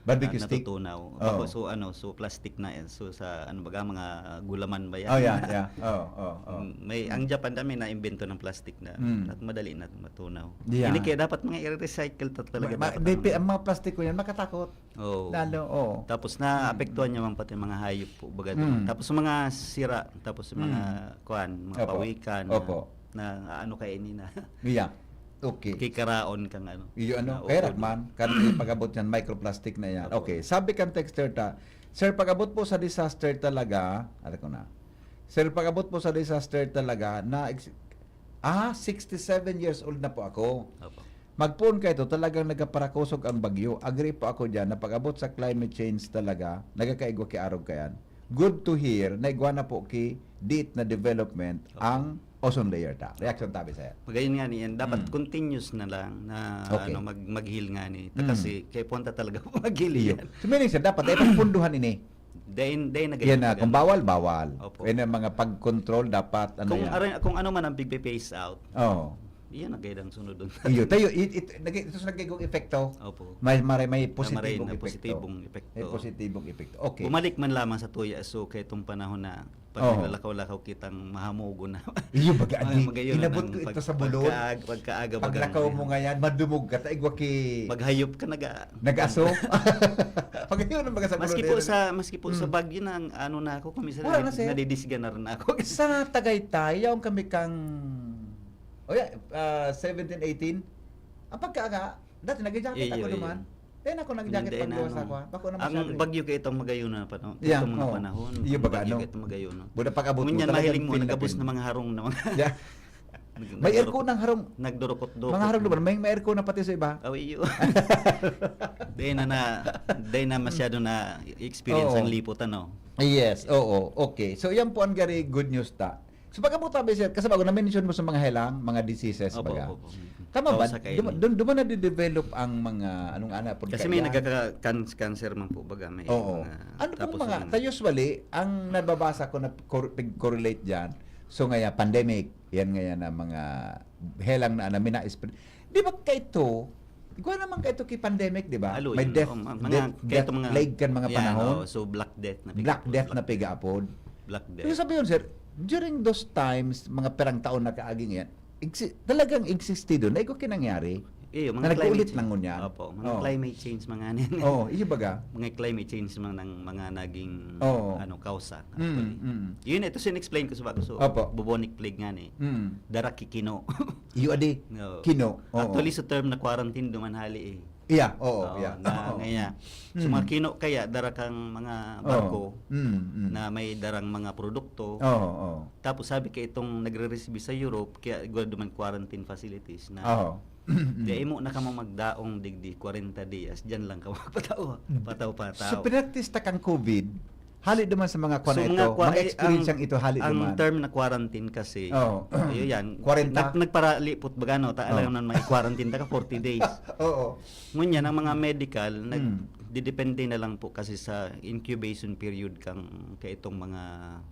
barbecue na, stick? Natutunaw. Oh. Ako, so ano, so plastic na yan. So sa ano baga, mga gulaman ba yan? Oh, yeah, yeah. Oh, oh, oh. Mm, may, ang Japan da may naimbento ng plastic na mm. At madali na matunaw. Yeah. Hindi kaya dapat mga i-recycle ta talaga. Ma, ma, dapat di, ang mga plastiko yan, makatakot. Oh. Lalo, oh. Tapos naapektuhan mm. Niya man pati mga hayop po, baga mm. Tapos mga sira, tapos mga mm. Kuan, mga opo. Pawikan. Opo. Na, na ano kaya ini na. Yeah. Okay. Kikaraon kang ano. Iyo ano, kaya man, kan pag-abot yan, microplastic na yan. Opo. Okay, sabi kan texter ta, "Sir, pag-abot po sa disaster talaga," ano ko na, "Sir, pag-abot po sa disaster talaga, na ex-, ah, sixty-seven years old na po ako. Opo. Magpoon kayo to, talagang nagkaparakosog ang bagyo. Agree po ako dyan na pag-abot sa climate change talaga, nagkakaigwa ki arog kayan. Good to hear na igwa na po ki diit na development opo. Ang ozone layer ta." Reaction tabi sa'yo. Magayon nga niyan, dapat mm. Continuous na lang na okay. Ano, mag, maghil nga ni. Mm. Kasi kaya punta talaga po maghil iyo. Yan. So, meaning sir, dapat ay pagpunduhan ini. Dain, dain na yan na, kung bawal, bawal. Opo. Kaya na mga pag-control, dapat ano kung yan. Are, kung ano man ang big phase out. Oo. Iyan ang gaidang sunod doon. Iyo, tayo, it, it, nag-, ito sa nagigong epekto. Opo. May, may, may positibong epekto. Positibong epekto. May positibong epekto. Okay. Bumalik man lamang sa tuya, so, kaya itong panahon na pag naglalakaw-lakaw kitang mahamogon na. Iyo, baga, adi, inabot ko ito sa bulod. Pagkaaga, pagkaaga, paglakaw mo ngayon, madumog ka, taigwa ki maghayop ka, naga- nag-aso. Pag yun ang baga sa bulod. Maski po sa, maski po sa bagyo na, ang ano na ako, kuminsan wala na, sir. Nadidisga na rin ako. Sa Tagaytay, yaon kami kang, oh yeah, ah, seventeen, eighteen. Ang pagkaaga, dati nag-jacket ako naman. Kaya na ako nag-jacket pag luwas ako, ha? Bako na masyado. Ang bagyo kaya itong magayon na pa, no? Yeah, itong mga panahon. Iyo baga, bagyo no? Kaya itong magayon, no? Buda pag-abot mo, ngunyan, talagang mahiling mo, nagabos na mga harong na mga. Yeah. May aircon ng harong. Nagdurukot-dukot. Mga harong naman, may, may aircon na pati sa iba. Oh, iyo. Di na na, di na masyado na experience ang lipot, ano? Yes, oo. Okay. So, yan po ang gari good news ta. So, pag-abot tabi, sir, kasi bago na-mention mo sa mga helang, mga diseases, opo, baga. Opo, opo. Tama ba? Duma-, duma na di-develop ang mga, anong ana, kasi may nagka-cancer man po, baga, may mga, ano pong mga, ta usually, ang nababasa ko na cor-, correlate dyan, so ngaya, pandemic, yan ngaya na mga helang na, na mina-spread. Di ba kaito, igwa naman kaito ki pandemic, di ba? May death, mga, death, death plague kan mga panahon. So, Black Death na piga-apod. Black Death. Ibig sabihin, sir, during those times, mga perang taon na kaaging yan, exi-, talagang existido na ikaw kinangyari. Iyo, mga na nag-uulit lang ngunyan. Opo, mga climate change, mga ano yan. Oo, iyo baga. Mga climate change, mga nang, mga naging, ano, kausa. Actually. Yun, ito sin-explain ko sa bago. So, bubonic plague nga ni. Dara ki kino. Iyo, adi. Kino. Oo. Actually, sa term na quarantine, duman hali eh. Iya, oo, iya. Na, ngaya. So, mga kino kaya, dara kang mga barko na may darang mga produkto. Oo, oo. Tapos sabi ka itong nagre-resibi sa Europe, kaya igwa duman quarantine facilities na. Oo. Kaya imo na kamo magdaong digdi, kwarenta dias, dyan lang kamo magpataw, pataw-pataw. So, pinractice ta kang COVID, Hali duman sa mga kwan So, na mga ito, kwa-, mga eh, eksperensyang ang, ito, hali ang duman. term na quarantine kasi, Oo. ayun yan, Kwarenta? nag-, nagparalipot baga, no? Ta-, Oo. alam naman, may quarantine ta ka forty days. Oo. Ngunyan, ang mga medical, nag-, Mm. didepende na lang po kasi sa incubation period kang, kaitong mga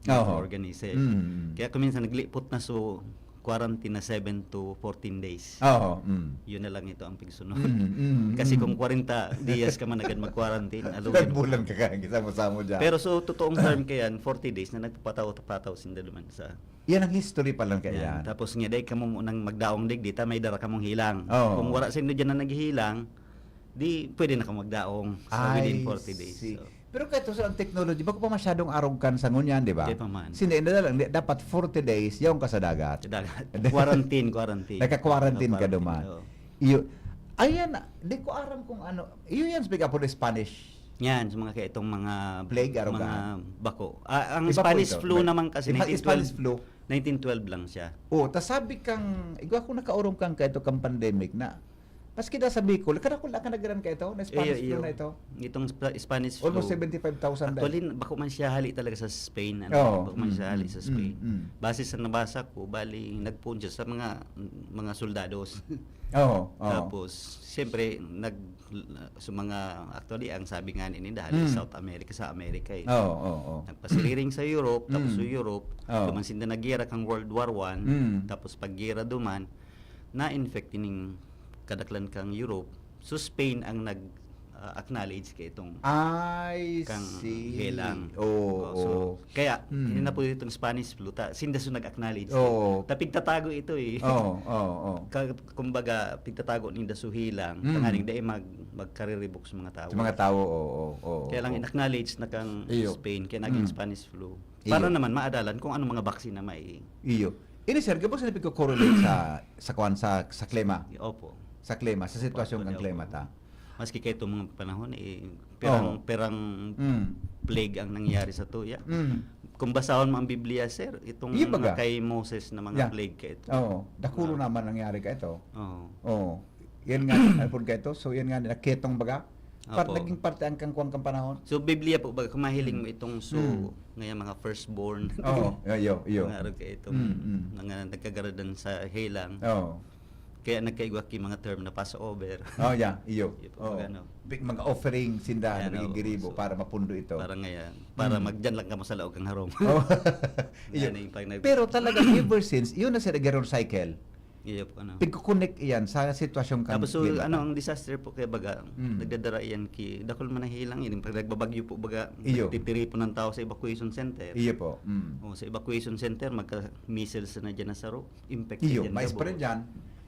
Oo. microorganism. Mm. Kaya kung minsan, naglipot na, so, quarantine na seven to fourteen days. Oo, mm. Yun na lang ito ang pigsunod. Mm, mm, Kasi mm. kung kwarenta dias ka man agad mag-quarantine, aluin. Nagbulan ka, ka, kasama-sama dyan. Pero so, totoong term kaya yan, forty days na nagpapataw-pataw sinda duman sa Yan ang history pa lang kaya Yan. yan. Tapos nga, dahil kamo munang magdaong digdi, ta may dara kamong hilang. Oo. Kung wala sindo dyan na naghihilang, di pwede na kamo magdaong sa within I forty days. see. So, Pero kahit sa ang technology, bako pa masyadong arog kan sa ngunyan, di ba? Di pa man. Sinain na lang, di, dapat forty days, yaon ka sa dagat. Sa dagat. Quarantine, quarantine. Naka-quarantine ka Naka-quarantine, duman. oo. Iyo, ayan, di ko aram kung ano, iyo yan, speak up for the Spanish. Yan, sa mga kaya itong mga, Plague, arog mga ka? bako. Ah, ang Iba po Spanish ito. flu Iba. naman kasi, Iba, nineteen twelve, Spanish flu. nineteen twelve lang siya. Oh, tas sabi kang, igwa ko nakaurong kang kaito kang pandemic na, maski da sa Bicol, kadakula ka nagaran kaito, na Spanish Iyo, flu iyo. na ito. Itong Spa-, Spanish Almost flu. seventy-five thousand Actually, bako man siya hali talaga sa Spain, ano, Oo. bako man siya Mm, hali mm, sa mm, Spain. mm. Base sa nabasa ko, bali, nagpoon siya sa mga, mga soldados. Oo, oo. Tapos, siyempre, nag-, sa mga, actually, ang sabi nga nini, dahil Mm. South America, sa Amerika eh. Oo, oo, oo. Nagpasiriring sa Europe, tapos Mm. sa Europe, Oo. duman sinda naggera kang World War One, Mm. tapos paggera duman, na-infect ining kadaklan kang Europe. So, Spain ang nag, ah, acknowledge kay itong I kang see. helang. Oo, Oh, so, oo. kaya, Mm. hindi na po itong Spanish flu, ta, sinda so nag-acknowledge. Oo. Ta, pigtatago ito eh. Oo, oo, oo. Ka-, kumbaga, pigtatago ninda so helang, Mm. tanganing dai mag-, magkariribok sa mga tao. Sa mga tao, oo, oo, Kaya lang oo. in-acknowledge na kang Iyo. Spain, kaya naging Mm. Spanish flu. Iyo. Para naman maadalan kung anong mga vaccine na may Iyo. Ini, sir, gabos na pigko-correlate sa, sa kwan, sa, sa klima. Opo. Sa klima, sa sitwasyon Opo, ng opo. klima ta. Maski kayo itong mga panahon, eh, perang, Oh. perang Mm. plague ang nangyari sa tuya. Mm. Kung basahon mo ang Biblia, sir, itong Iyo baga. mga kay Moses na mga Yeah. plague kayo. Oo. Dakuro Wow. naman nangyari ka ito. Oo. Oo. Yan nga, ano po ka ito? So, yan nga, naketong baga? Par-, Opo. naging parte ang kangkuang kang panahon? So, Biblia po, baga, kung mahiling Mm. mo itong so, Mm. ngayon, mga firstborn. Oo, iyo, iyo, iyo. Mga arog kayo itong Mm, mm. mga nagkagaradan sa helang. Oo. Kaya nagkaigwa ki mga term na Passover. Oh, yeah, iyo. Iyo po, Oo. pag ano. Big, mga offering, sinda, Yan, naging oo, giribo so, para mapundo ito. para ngayon, para Mm. magdyan lang kamo sa laog kang harong. Oh. Iyo. Yan yung pag nag- Pero talaga, ever since, yun na, sir, nag-recycle. Iyo po, ano. Pagkukonek iyan sa sitwasyon kan Tapos, so, ginawa. ano, ang disaster po kaya baga, Mm. nagdadara iyan ki, dakul man nahilang, yun, pag nagbabagyo po baga, Iyo. nagtitiripon ng tao sa evacuation center. Iyo po. Mm. O, sa evacuation center, magka-measles na dyan na saro, infected Iyo, dyan may gabos. spread dyan.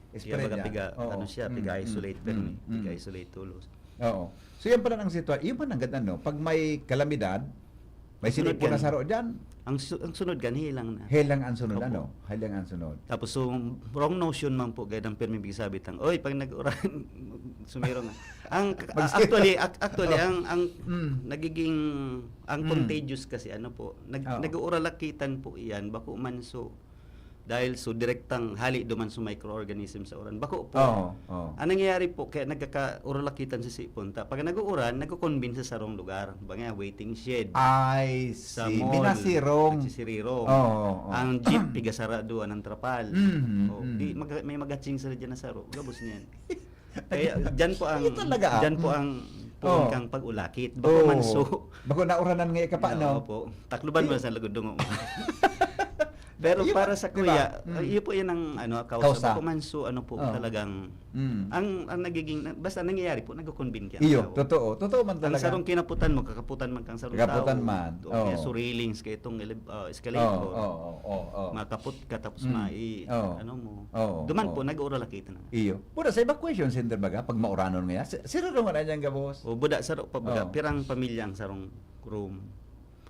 Kaya Spread baga yan. piga, Oo. ano siya, Mm, piga-isolate, mm, pero mm, mm. piga-isolate tulos. Oo. So, yan pala ang sitwa-, yun pa nanggad, ano, pag may kalamidad, may Ang sunod sinipon na yan. saro dyan. Ang su-, ang sunod yan, helang na. Helang ang sunod, Opo. ano? Helang ang sunod. Tapos, so, wrong notion man po, gaya ng pirmi bigsabi tang, "Oy, pag nag-uran, sumirong na." Ang, Mag- actually, ac-, actually, Oh. ang, ang Mm. nagiging, ang Mm. contagious kasi, ano po, nag-, Oo. nag-uuralakitan po iyan, bako man so, dahil so direktang hali duman sa microorganism sa uran. Bako po. Oo, oo. Ang nangyayari po, kaya nagkakauralakitan sa sipon ta. Pag nag-uuran, nagko-convene sa sarong lugar. Banga, waiting shed. I Sa see. mall. Binasirong. Nagsisirirong. Oo, oo. Ang jeep, pigasarado, anang trapal. Mhm, O, mhm. di, mag-, may magatsing sila dyan na saro. Gabos niyan. Kaya, dyan po ang, Ito talaga, ah. dyan po Mm. ang puon Oh. kang pag-ulakit. Bako Oh. man so. Bako nauranan nga ika pa, Yeah, no? opo. Takloban mo Di- sa lagod dungo. Pero Iyo para pa, sa di ba? kuya, Mm. uh, iyo po yan ang, ano, kausa. Kausa. Bako man so, ano po, Oh. talagang, Mm. ang, ang nagiging, basta nangyayari po, nagko-convene kaya ang Iyo, tao. totoo. Totoo man Ang talaga. sarong kinaputan mo, kakaputan man kang sarong Kakaputan tao. man. O kaya Oo. so railings, kaya itong eleb-, uh, escalator. Oo, oo, oo, oo. Makapot ka, tapos Mm. mai-, Oo. ano mo. Oo, Duman oo. po, nag-uuralakitan na. Iyo. Buda sa evacuation center baga, pag mauranon nga, si-, sirado nga na dyan, gabos. O, buda, saro pa baga, Oo. pirang pamilya ang sarong room.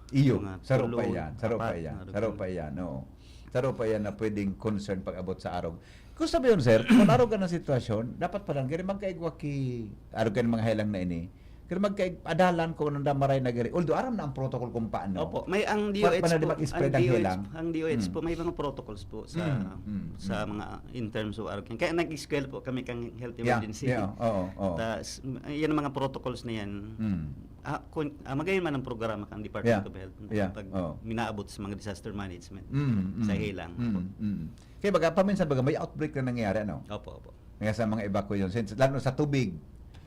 Iyo, Mga saro pa tulo, iyan, saro pa apat, iyan, mga saro ganun. pa iyan, oo. Saro pa iyan na pwedeng concern pag-abot sa arog. Kung sabi yun, sir, kung arog ang sitwasyon, dapat pala, gari magkaigwa ki, arog ka ng mga helang na ini, gari magkaig-, adalan kung anong damaray na gari. Although, aram na ang protocol kung paano. Opo, may ang Wa-, D O H paano di po, mag-spread ang ang D O H, helang? ang D O H Hmm. po, may mga protocols po sa, Hmm, hmm, sa hmm. mga, in terms of arog. Kaya nag-eskwela po kami kang health Yeah, emergency. yeah, oo, oo. Tas, yan ang mga protocols na yan. Hmm. Ah, kun, ah, magayon man ang programa kan Department Yeah. of Health Yeah. pag Oh. minaabot sa mga disaster management Mm, mm. sa Helang. Mm, Opo. mm. Kaya baga, paminsan baga, may outbreak na nangyayari, ano? Opo, opo. Kaya sa mga evacuation centers, lalo sa tubig.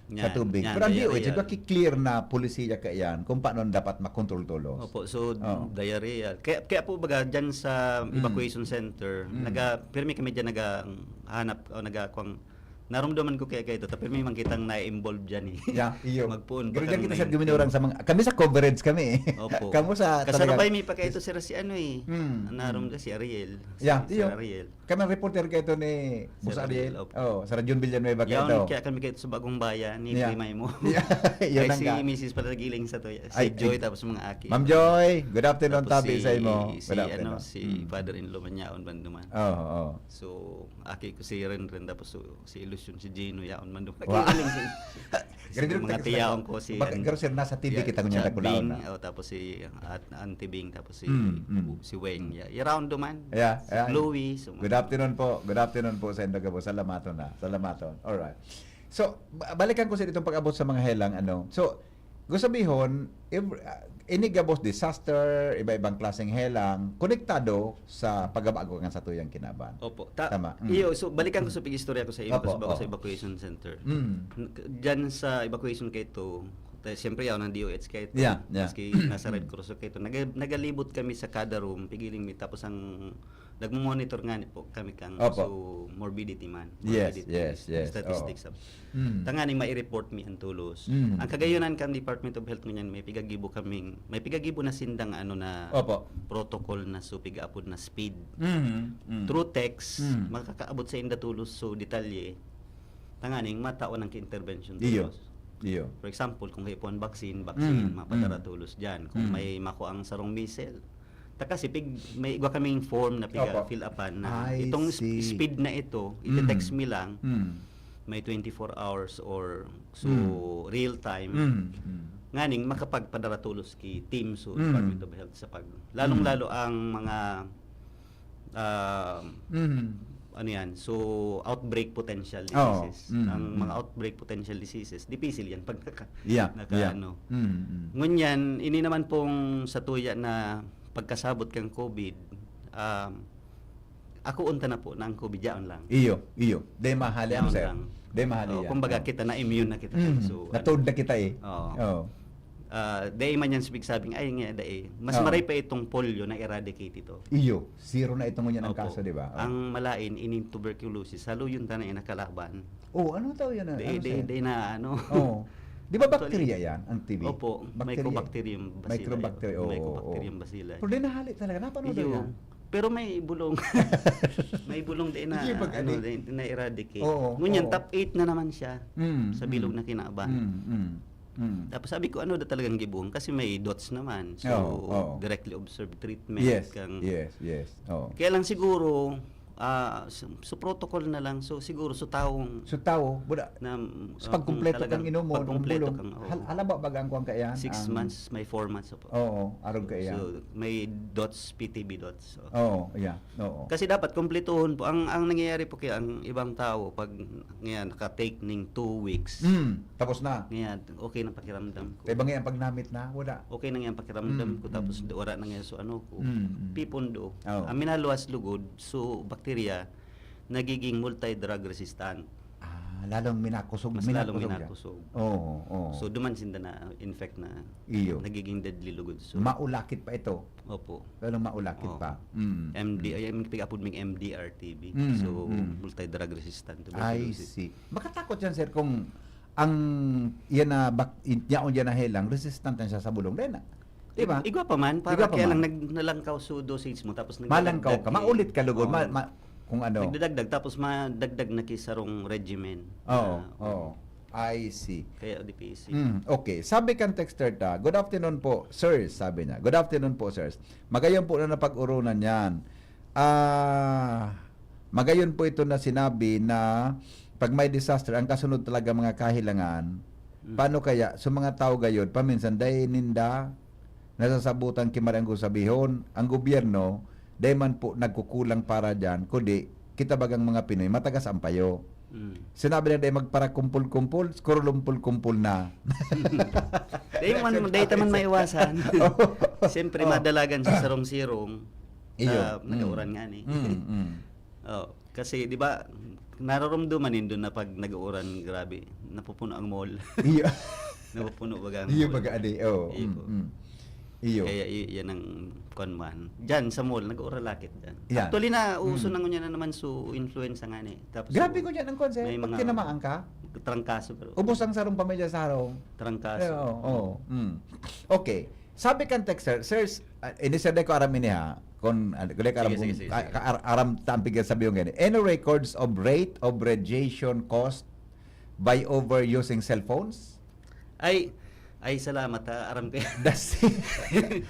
Sa Yan, tubig. yan, Pero ang D O H, diarrheal. nagkakiklear na polisiya ka yan kung paano dapat makontrol tolos. Opo, so Oo. diarrheal. Kaya, kaya po baga dyan sa Mm. evacuation center, Mm. naga, pirmi kami dyan naghahanap o nagakwang, narumdaman ko kaya kayo ito, pirmi man kitang na-involve dyan eh. Yeah, iyo. Magpoon pa Pero dyan kami kita sa nineteen. Guminurang sa mga, kami sa coverage kami. Opo. Opo. Kami sa Kasabay talaga- mi pa kayo ito, sir, si ano eh. Mm. Naroon ka, si Ariel. Si, Yeah, si iyo. Ariel. Kami ang reporter kayo ito ni Sir Boss Ariel. Ariel, opo. Oh, sa Radyon Villanueva kayo Yaon, ito. Kaya kami kayo sa bagong bayan, ni Yeah. May mo. Yeah, yun Ay, lang si ka. Mrs. pala nag-iling sa to. Si Ay, Joy, ay. Tapos mga aki. Ma'am Joy, good afternoon, Tapos tabi si, sa imo. si, Good afternoon. ano, si Mm. father-in-law man yaon man duman. Oo, oo. So, aki ko si Ren Ren, tapos so, si Ilusyon, si Gino, yaon man duman. Wow. Nag-iling si, Grabe yung yung mga taga- tiyaon ko, si, Baka, ano, pero sir, nasa T V yeah, kita ngunyan si nagkulaon Bing, na. Oh, tapos si, at Auntie Bing, tapos si, Mm, mm. si Weng. Yeah, around duman. Yeah, Si yeah. Chloe, so, Good afternoon po. Good afternoon po sa Indoor Gabo. Salamaton na. Salamaton. Alright. So, ba- balikan ko sa itong pag-abot sa mga helang, ano. So, gusto sabihon, ev- ah, ini gabos disaster, iba-ibang klaseng helang, konektado sa pagbabago kan satuyang kinaban. Opo. Ta- Tama. Mm. Iyo, so balikan ko sa pag-istorya ko sa imo, Opo, sa bago opo. sa evacuation center. Mm. N- k- Diyan sa evacuation kayo to, ta- siyempre yaw ng D O H kayo to, Yeah, yeah. Maski nasa Red Cross kayo to. Naga- nagalibot kami sa kada room, pigiling mi, tapos ang nagmo-monitor nga ni po kami kang Opo. so morbidity man. Yes, Morbidity yes, yes. Statistics. Oh. Mm. Tanganing maireport mi ang tulos. Mm. Ang kagayunan kan Department of Health ngunyan, may pigagibo kaming, may pigagibo na sindang ano na Opo. protocol na so pigaapod na speed. Mm. Mm. Through text, Mm. makakaabot sa inda tulos so detalye. Tanganing matawan ang intervention Iyo. tulos. Iyo. For example, kung kayo po ang vaccine, vaccine, Mm. mapadara Mm. tulos dyan. Kung Mm. may makuha ang sarong missile, taka si pig, may igwa kaming form na piga Opo. fill upan na I itong see. speed na ito, Mm. iti-text mi lang, Mm. may twenty-four hours or so Mm. real time. Mm. Mm. Nganing makapagpadara tulos ki team so Mm. Department of Health sa pag lalong-lalo ang mga ah, Mm. ano yan, so outbreak potential Oo. diseases. Mm, Ang mm. mga outbreak potential diseases, difícil yan pag naka, Yeah, naka yeah. ano. Mm, mm. Ngunyan, ini naman pong satuya na pagkasabot kang COVID, um, ako unta na po na ang COVID yaon lang. Iyo, iyo. Dahil mahali ang Yaon sir. lang. Dahil mahali Oh, yan. Kumbaga, Oh. kita na immune na kita. Mm. So, Natood ano, na kita eh. Oo. Oh. Ah, dai man yan sabing sabing, ay nga, dai. Mas Oo. maray pa itong polio na eradicate ito. Iyo, zero na itong ngunyan ang Opo. kaso, di ba? Oh. Ang malain, ining tuberculosis, halo yun tanay nakalaban. Oh, ano tawag yan? Dai, Ano, dai, sir? dai na ano. Oh. Di ba Actually, bakterya yan, ang T B? Opo, Bacteria. Mycobacterium bacilli. Mycobacteria, oo, Mycobacterium oo. bacilli. Pero di nahali talaga. Napanood Iyo. yan. Pero may bulong. May bulong di na, Iyo, pag ano, adik. di, di na-eradicate. Oo, Ngunyan, oo. top eight na naman siya Mm, sa bilog mm. na kinaban. Mm, mm, mm. Tapos sabi ko, ano da talagang gibuhon? Kasi may dots naman. So, Oo, oo. directly observed treatment. Yes, kang, yes, yes. Oo. Kaya lang siguro, ah, so, so protocol na lang. So, siguro, so taong So, tao, buda, na, sa ah, pagkumpleto kung talagang kang inomon, ang pagkumpleto bulong, kang, oo. hal-, hala ba baga ang kuwan kaiyan? Six Ang months, may four months po. Oo, arog kaiyan. So, may dots, P T B dots. So. Oo, yeah. Oo. Kasi dapat kumpletuhon po. Ang, ang nangyayari po kaya, ang ibang tao, pag ngayon, naka-take ning two weeks, Mm, tapos na. ngayon, okay na pakiramdam ko. Kaya ba ngayon pag namit na? Wala. Okay na ngayon pakiramdam Mm, ko, tapos mm. do- wala na ngayon so ano ko. Mm, mm. Pipondo. Oo. Ang minaluwas lugod, so bakterya, nagiging multi-drug resistant. Ah, lalong minakusog, Mas lalong minakusog siya. minakusog. Oo, oo. So, duman sinda na-infect na Iyo. nagiging deadly lugod. So, Maulakit pa ito. Opo. Lalong maulakit Oo. pa. Mm. M D, ay, ang pig-apod ming M D R T B. Mm, So, mm. multi-drug resistant I tuberculosis. see. Makatakot yan, sir, kung ang yan na bak-, yaon yan na helang, resistant na siya sa bulong. Dahil na. Di ba? Ig-, igwa pa man, para Igwa pa kaya man. lang nag-, nalangkaw so dosage mo, tapos Malangkaw ka, nagdadagdag maulit ki-, ka lugod, oo. ma-, ma-, kung ano. Nagdadagdag, tapos madagdag na ki sarong regimen. Oo, Na, oo. I see. Kaya O D P S C. Mm, okay. Sabi kan texter ta, "Good afternoon po, sirs," sabi niya. "Good afternoon po, sirs. Magayon po na napag-urunan yan. Ah, magayon po ito na sinabi na pag may disaster, ang kasunod talaga mga kahilangan. Mm. Paano kaya? So mga tao gayod, paminsan, dahil ninda, nasasabutan ki maray ang gustong sabihon, ang gobyerno, dahil man po nagkukulang para dyan, kundi kita bagang mga Pinoy, matagas ang payo." Mm. Sinabi na dai magparakumpol-kumpol, kurulumpol-kumpol na. Dai man, dai ta man maiwasan. Oo. Siyempre, Oo. madalagan sa sarong-sirong, Iyo. ah, Mm. nag-uuran nga ni. Mm, mm. Oh, kasi, di ba, nararamdaman nindo na pag nag-uuran, grabe, napupuno ang mall. Iyo. Napupuno baga ang Iyo, mall. baga, adi, oo. Iyo Mm, po. mm. Iyo. Kaya i-, yan ang kwan man. Diyan sa mall, nag-uuralakit diyan. Yan. Actually, nauso Mm. na ngunyan na naman so influenza nga ni. Tapos Grabe so, ko diyan ang kwan, sir. may Pag mga tinamaan ka, trangkaso, pero ubos ang sarong pamilya sa harong. Trangkaso. Eh, oo, oo. Mm. Okay. Sabi kan texter, sir, s-, ah, ini, sir, di ko aram ini, ha. Kung, ah, di ko aram Sige, kung, sige, sige, ah, sige. ka-, ar-, aram ta ang pigsasabi yung ganyan. Any records of rate of radiation caused by overusing cellphones? Ay, ay, salamat, ha. Aram ko yan. The ci-,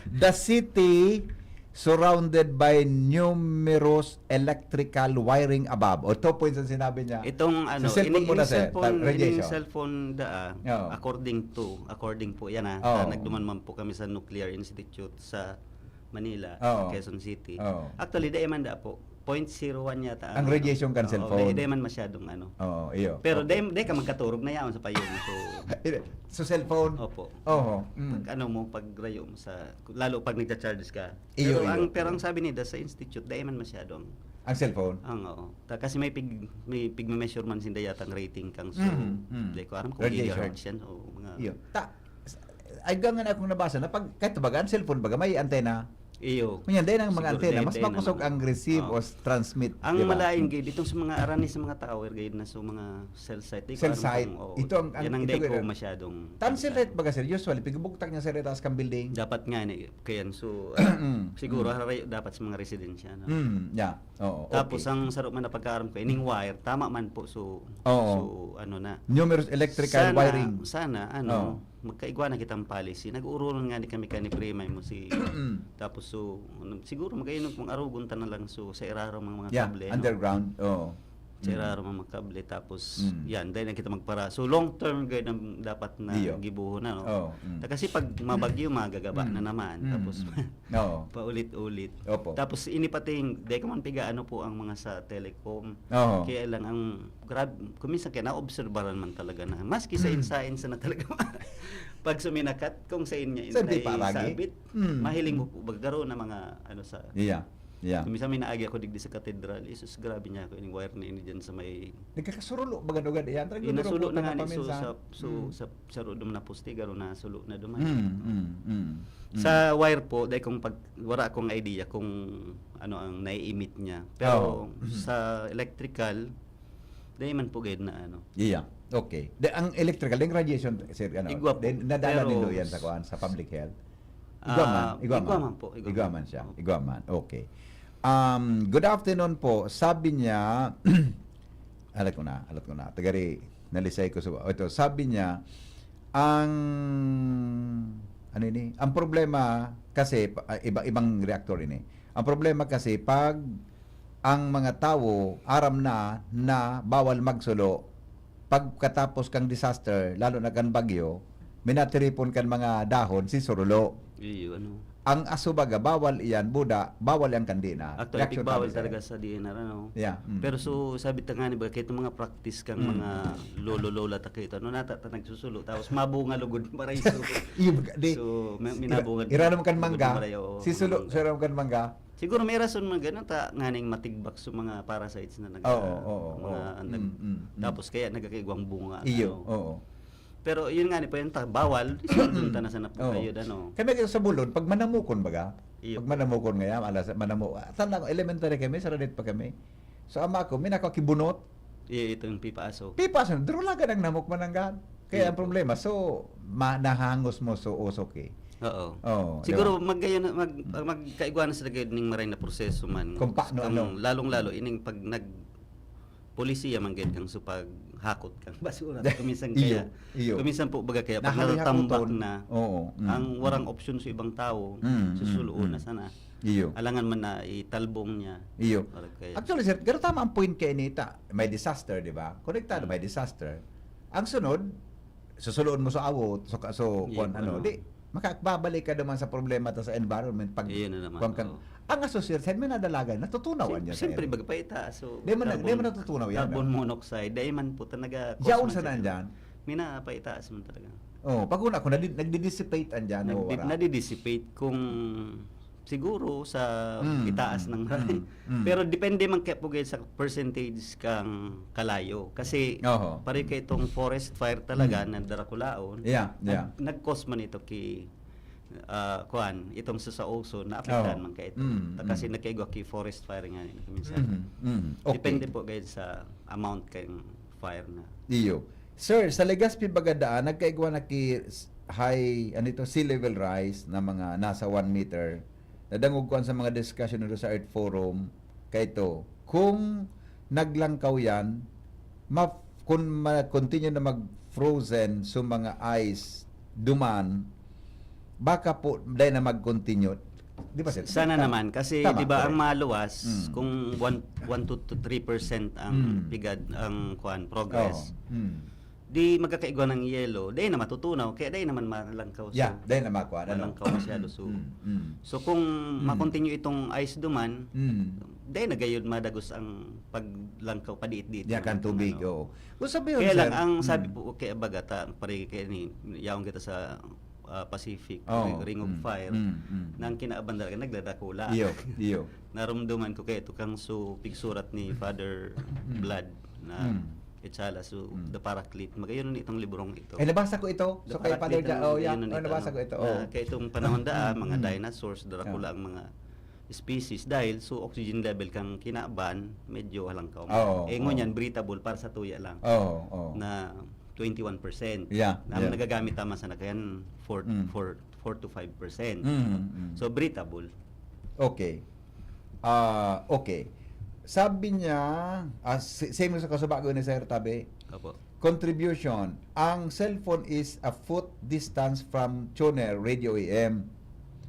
the city surrounded by numerous electrical wiring above. O, ito po yung sinabi niya. Itong, ano, Sa cellphone ini-, muna, yung sir, cellphone, ta-, ining radiation. cellphone da, ah, Oo. according to, according po yan, ah, Oo. ah, nagduman man po kami sa Nuclear Institute sa Manila, Oo. Quezon City. Oo. Actually, dai man da po. Point zero one yata Ang ang, radiation kan oo, cellphone. dai, dai man masyadong ano. Oo, iyo. Pero Okay. dai, dai ka magkaturog na yaon sa payo mo. So, Hindi. Sa cellphone? Opo. Oho. Mm. Pag ano mo, pag rayo mo sa, lalo pag nagcha-charge ka. Iyo, Pero iyo. ang, pero ang sabi nila sa institute, dai man masyadong Ang cellphone? Ang, oo. Ta-, kasi may pig-, may pigme-measure man sinda yatang rating kang so, Mm, mm. di ko aram kung Radiation. gigahertz yan o mga Iyo. Ta-, s-, ay, gangan akong nabasa na pag, kahit baga, ang cellphone baga, may antena. Iyo. Ngunyan, dahil ang mga Siguro, antena, dahil, mas dahil na makusog mga ang receive Oo. o s-, transmit, Ang di ba? malain Mm. gid, itong sa mga arani sa mga tower gid na so mga cell site, di ko Cell aram site. kung, oo. Ito ang, ang, Yan ang ito di ko gid ang masyadong Tan cell site baga, sir, usually, pigubugtak niya sa retaas kang building. Dapat nga ni, kaya so, ah, Mm. siguro, Mm. haray, dapat sa mga residensya, no? Mm, yeah. Oo, Tapos, okay. ang saro man na pagkaaram ko, ining wire, tama man po, so, Oo. so, ano na. Numerous electrical Sana, wiring. sana, ano, Oo. magkaigwa na kitang policy. Nag-uurungan nga ni kami kani Primay mo si, Mm. tapos so, ano, siguro magkainom kung arugon ta na lang, so, sa irarom ang mga Yeah, kable, no? underground. Oo. Sa Mm. irarom ang mga kable, tapos, Mm. yan, dahil na kita magpara. So, long term, gaya ng dapat na Iyo. gibuho na, no? Oo, mm. Ta-, kasi pag mabagyo, magagaba Mm. na naman. Mm, Tapos, mm. Oo. paulit-ulit. Opo. Tapos, ini pati, di ko man piga ano po ang mga sa telecom. Oo. Kaya lang, ang grab, kuminsan kaya naobserbaran man talaga na, maski sa Mm. insa-insa na talaga, pag suminakat, kung sa inyo Sa di pa lagi? sabit, Mm. mahiling mo po, baga garo na mga, ano, sa Iya. Yeah. Kung minsan may naagi ako digdi sa katedral, isus, grabe niya ako, ining wire na ini dyan sa may Nagkakasurulo, baga, nugad, yan. Talagang Inasulo nagdurugo na ka nga na ni, so, paminsan. sa, so, Mm. sa, sa rodo na poste, garo na sulo na duman. Mm, mm, mm, mm. Sa wire po, dahil kung pag, wala akong idea kung ano ang nai-emit niya. Pero Oo. Mm. sa electrical, dahil man po gayud na ano. Iya. Okay. De, ang electrical, yung radiation, sir, ano, Igwa po. de, nadala Pero nindo yan sa kuan, sa public health? Igwa man, Ah, igwa igwa man. man po, igwa Igwa man. man siya, Opo. igwa man. Okay. Um, good afternoon po. Sabi niya, alat ko na, alat ko na. Tagari, nalisay ko sa, ito, sabi niya, ang, ano ini? Ang problema kasi, pa-, ah, iba, ibang reactor ini. Ang problema kasi, pag ang mga tawo aram na, na bawal magsulo, pagkatapos kang disaster, lalo na kan bagyo, minatiripon kan mga dahon, si surulo. Iyo, ano. Ang aso baga, bawal iyan, buda, bawal iyan kan D N R. Actually, Reaction pigbawal kami sa talaga sa D N R, ano. Yeah, mm. Pero so, sabi ta nga ni ba, kahit mga practice kang Mm. mga lolo-lola ta kayo, ano, nata, ta nagsusulo, tapos mabunga lugod, maray so. Iyo, baga, di, So, may, ira-, minabunga ira naman kan lugod, mangga, maray, oo, si sulo, mangga. Sulo naman kan mangga. Siguro may rason man ganun, ta, nganing matigbak sa mga parasites na nag-, Oo, oo, mga oo. nag-, Mm, mm, mm. tapos kaya nagkakaigwang bunga, Iyo, ano. oo. Pero yun nga ni, pa yun ta, bawal, isulod ta na sana po Oo. kayo, ano. Kami sa Bulon, pag manamukon baga, Iyo. pag manamukon nga yan, alas, manamu-, tanda ko, elementary kami, sa Radit pa kami. So, ama ko, may nakakibunot. Iyo, itong pipaso. Pipaso, drulagan ang namok mananggahan. Kaya Iyo ang po. problema, so, ma-, nahangos mo, so, usok eh. Oo. Oo, Siguro, di ba? magkayo na, mag-, magkaigwa na sila gayud ning maray na proseso man. Kung paano, Kung ano? lalong-lalo, ining pag nag-, polisiya man gayud kang so paghakot kang basura. Kuminsan Iyo, kaya, iyo. kuminsan po baga kaya pag Nahahakoton. natatambak na, Oo, mm, ang warang mm. opsyon sa ibang tao, Mm, mm, susuloon na mm. sana. Iyo. Alangan man na italbong niya. Iyo. Or kaya Actually, sir, pero tama ang point kay Nita. May disaster, di ba? Konektado, Mm. may disaster. Ang sunod, susuloon mo sa awot, so, so, Iyo, kung ano, ano. di, Makababalik ka naman sa problema ta sa environment pag Iyon na naman, kuwan kang, oo. Ang associated side, may nadalagan, natutunaw Siyempre, niya sa siyempre, area. Baga pa itaas, so, Di man na, di carbon, man natutunaw yan, carbon ah. Monoxide, dahil man po talaga, Yaon cause man sa sa nandyan? May napaitaas man talaga. Oh, pag una ko, nadi-, nagdi-dissipate andyan, Nagdi-, nawawala. Nadi-dissipate kung siguro sa Mm, itaas mm, ng mm, mm. Pero depende man kaya po, guys, sa percentage kang kalayo. Kasi Oho. Pare ka itong forest fire talaga Mm. na darakulaon, Yeah, yeah. nag-, nag-cause man ito ki, ah, kuwan, itong sa, sa ozone, naapektahan Oo. man kaya ito. Mm, Ta-, kasi mm. nagkaigwa ki forest fire nga yun, minsan. Mm, mm. Okay. Depende po, guys, sa amount kayong fire na. Iyo. Sir, sa Legazpi baga daan, nagkaigwa na ki s-, high, ano ito, sea level rise na mga nasa one meter. Nadangog ko sa mga discussion nito sa Earth Forum, kaito, kung naglangkaw yan, ma-, kung ma-, continue na mag-frozen sa mga ice duman, baka po, dahil na mag-continue. Di ba, sir? Sana Tama. naman, kasi Tama, di ba ang correct. maluwas, Mm. kung one, one to, to three percent ang Mm. pigad, ang kuwan, progress, Oo. Mm. di magkakaigwa ng yelo, dahil na matutunaw, kaya dahil naman malangkaw. Yeah, So, dahil na makuha, ano? malangkaw masyado. So, Mm, mm. so kung Mm. ma-continue itong ice duman, Mm. dahil na gayud madagos ang paglangkaw, padiit-diit Diyan naman kang itong tubig, ano. oo. Kung sabi yun, Kaya lang, sir, ang sabi mm. po, kaya baga ta, pare, kaya ni, yaon kita sa, ah, Pacific, Oo. Ring, Ring of Mm, Fire, mm, mm. na ang kinaaban talaga, nagdadakula. Iyo, iyo. Narumduman ko kaya ito kang su-, pigsurat ni Father Mm. Blood na Mm. Etsala, so, Mm. The Paraclete. Magayon na itong librong ito. Eh, nabasa ko ito. The So, kay Father Paraclete, Ja-, ano, oh, yeah. yun Oh, ito, nabasa ko ito, na oh. kaya itong panahon daan, Mm, mga mm. dinosaurs, Dracula, Yeah. ang mga species dahil so oxygen level kang kinaban, medyo halangkaw. Oo, Eh, ngunyan, oo. breathable para sa tuya lang Oo, oo. na twenty-one percent. Yeah, Na ang yeah. nagagamit tama sa nakayan, four, Mm. four, four to five percent. Mm, mm. So, breathable. Okay. Ah, okay. Sabi niya, ah, si-, same sa kasubago ni Sir Tabi. Opo. Contribution, ang cellphone is a foot distance from tuner, radio A M.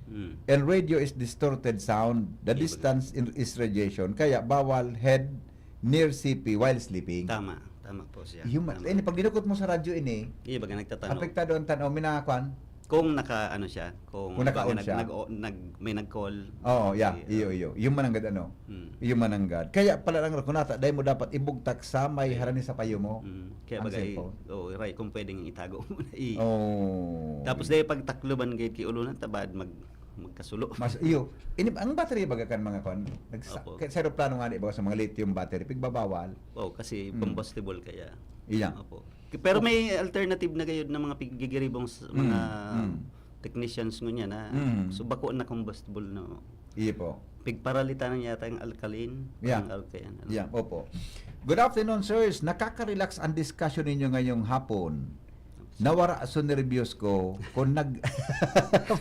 Mm. And radio is distorted sound. The Iya, distance in, is radiation. Kaya bawal head near C P while sleeping. Tama. Tama po siya. Yung ma-, Tama. ini, pag dinukot mo sa radyo ini, Iya, baga nagtatanaw. apektado ang tanaw. Minakwan? Kung naka, ano siya, kung Kung naka-on baga nag-, siya. nag-, o-, nag-, may nag-call. Oo, yeah. Iya. Iyo, iyo. Yung mananggad, ano? Mm. Yung mananggad. Kaya pala lang, Rakunata, dahil mo dapat ibugtak sa may Iya. harani sa payo mo. Mm. Kaya Ang baga, i-, cellphone. oo, right, kung pwedeng itago mo na i-, Oo. Tapos dahil pag takloban, gayud ki ulo na, tabad mag-, magkasulo. Mas, iyo. Ini, ang battery baga kan mga kwan, nagsa-, Opo. kaya sa aeroplano nga, di ba, sa mga lithium battery, pigbabawal. Oo, kasi Mm. combustible kaya. Iya. Opo. Pero Opo. may alternative na gayud na mga piggigiribong s-, Mm, mga mm. technicians ngunyan na, Mm. so, bako na combustible na. Iya po. Pigparalitan na yata yung alkaline, Yeah. parang alkaline, ano. Yeah, opo. Good afternoon, sirs. Nakaka-relax ang discussion ninyo ngayong hapon. Nawara so nerbyos ko kung nag-,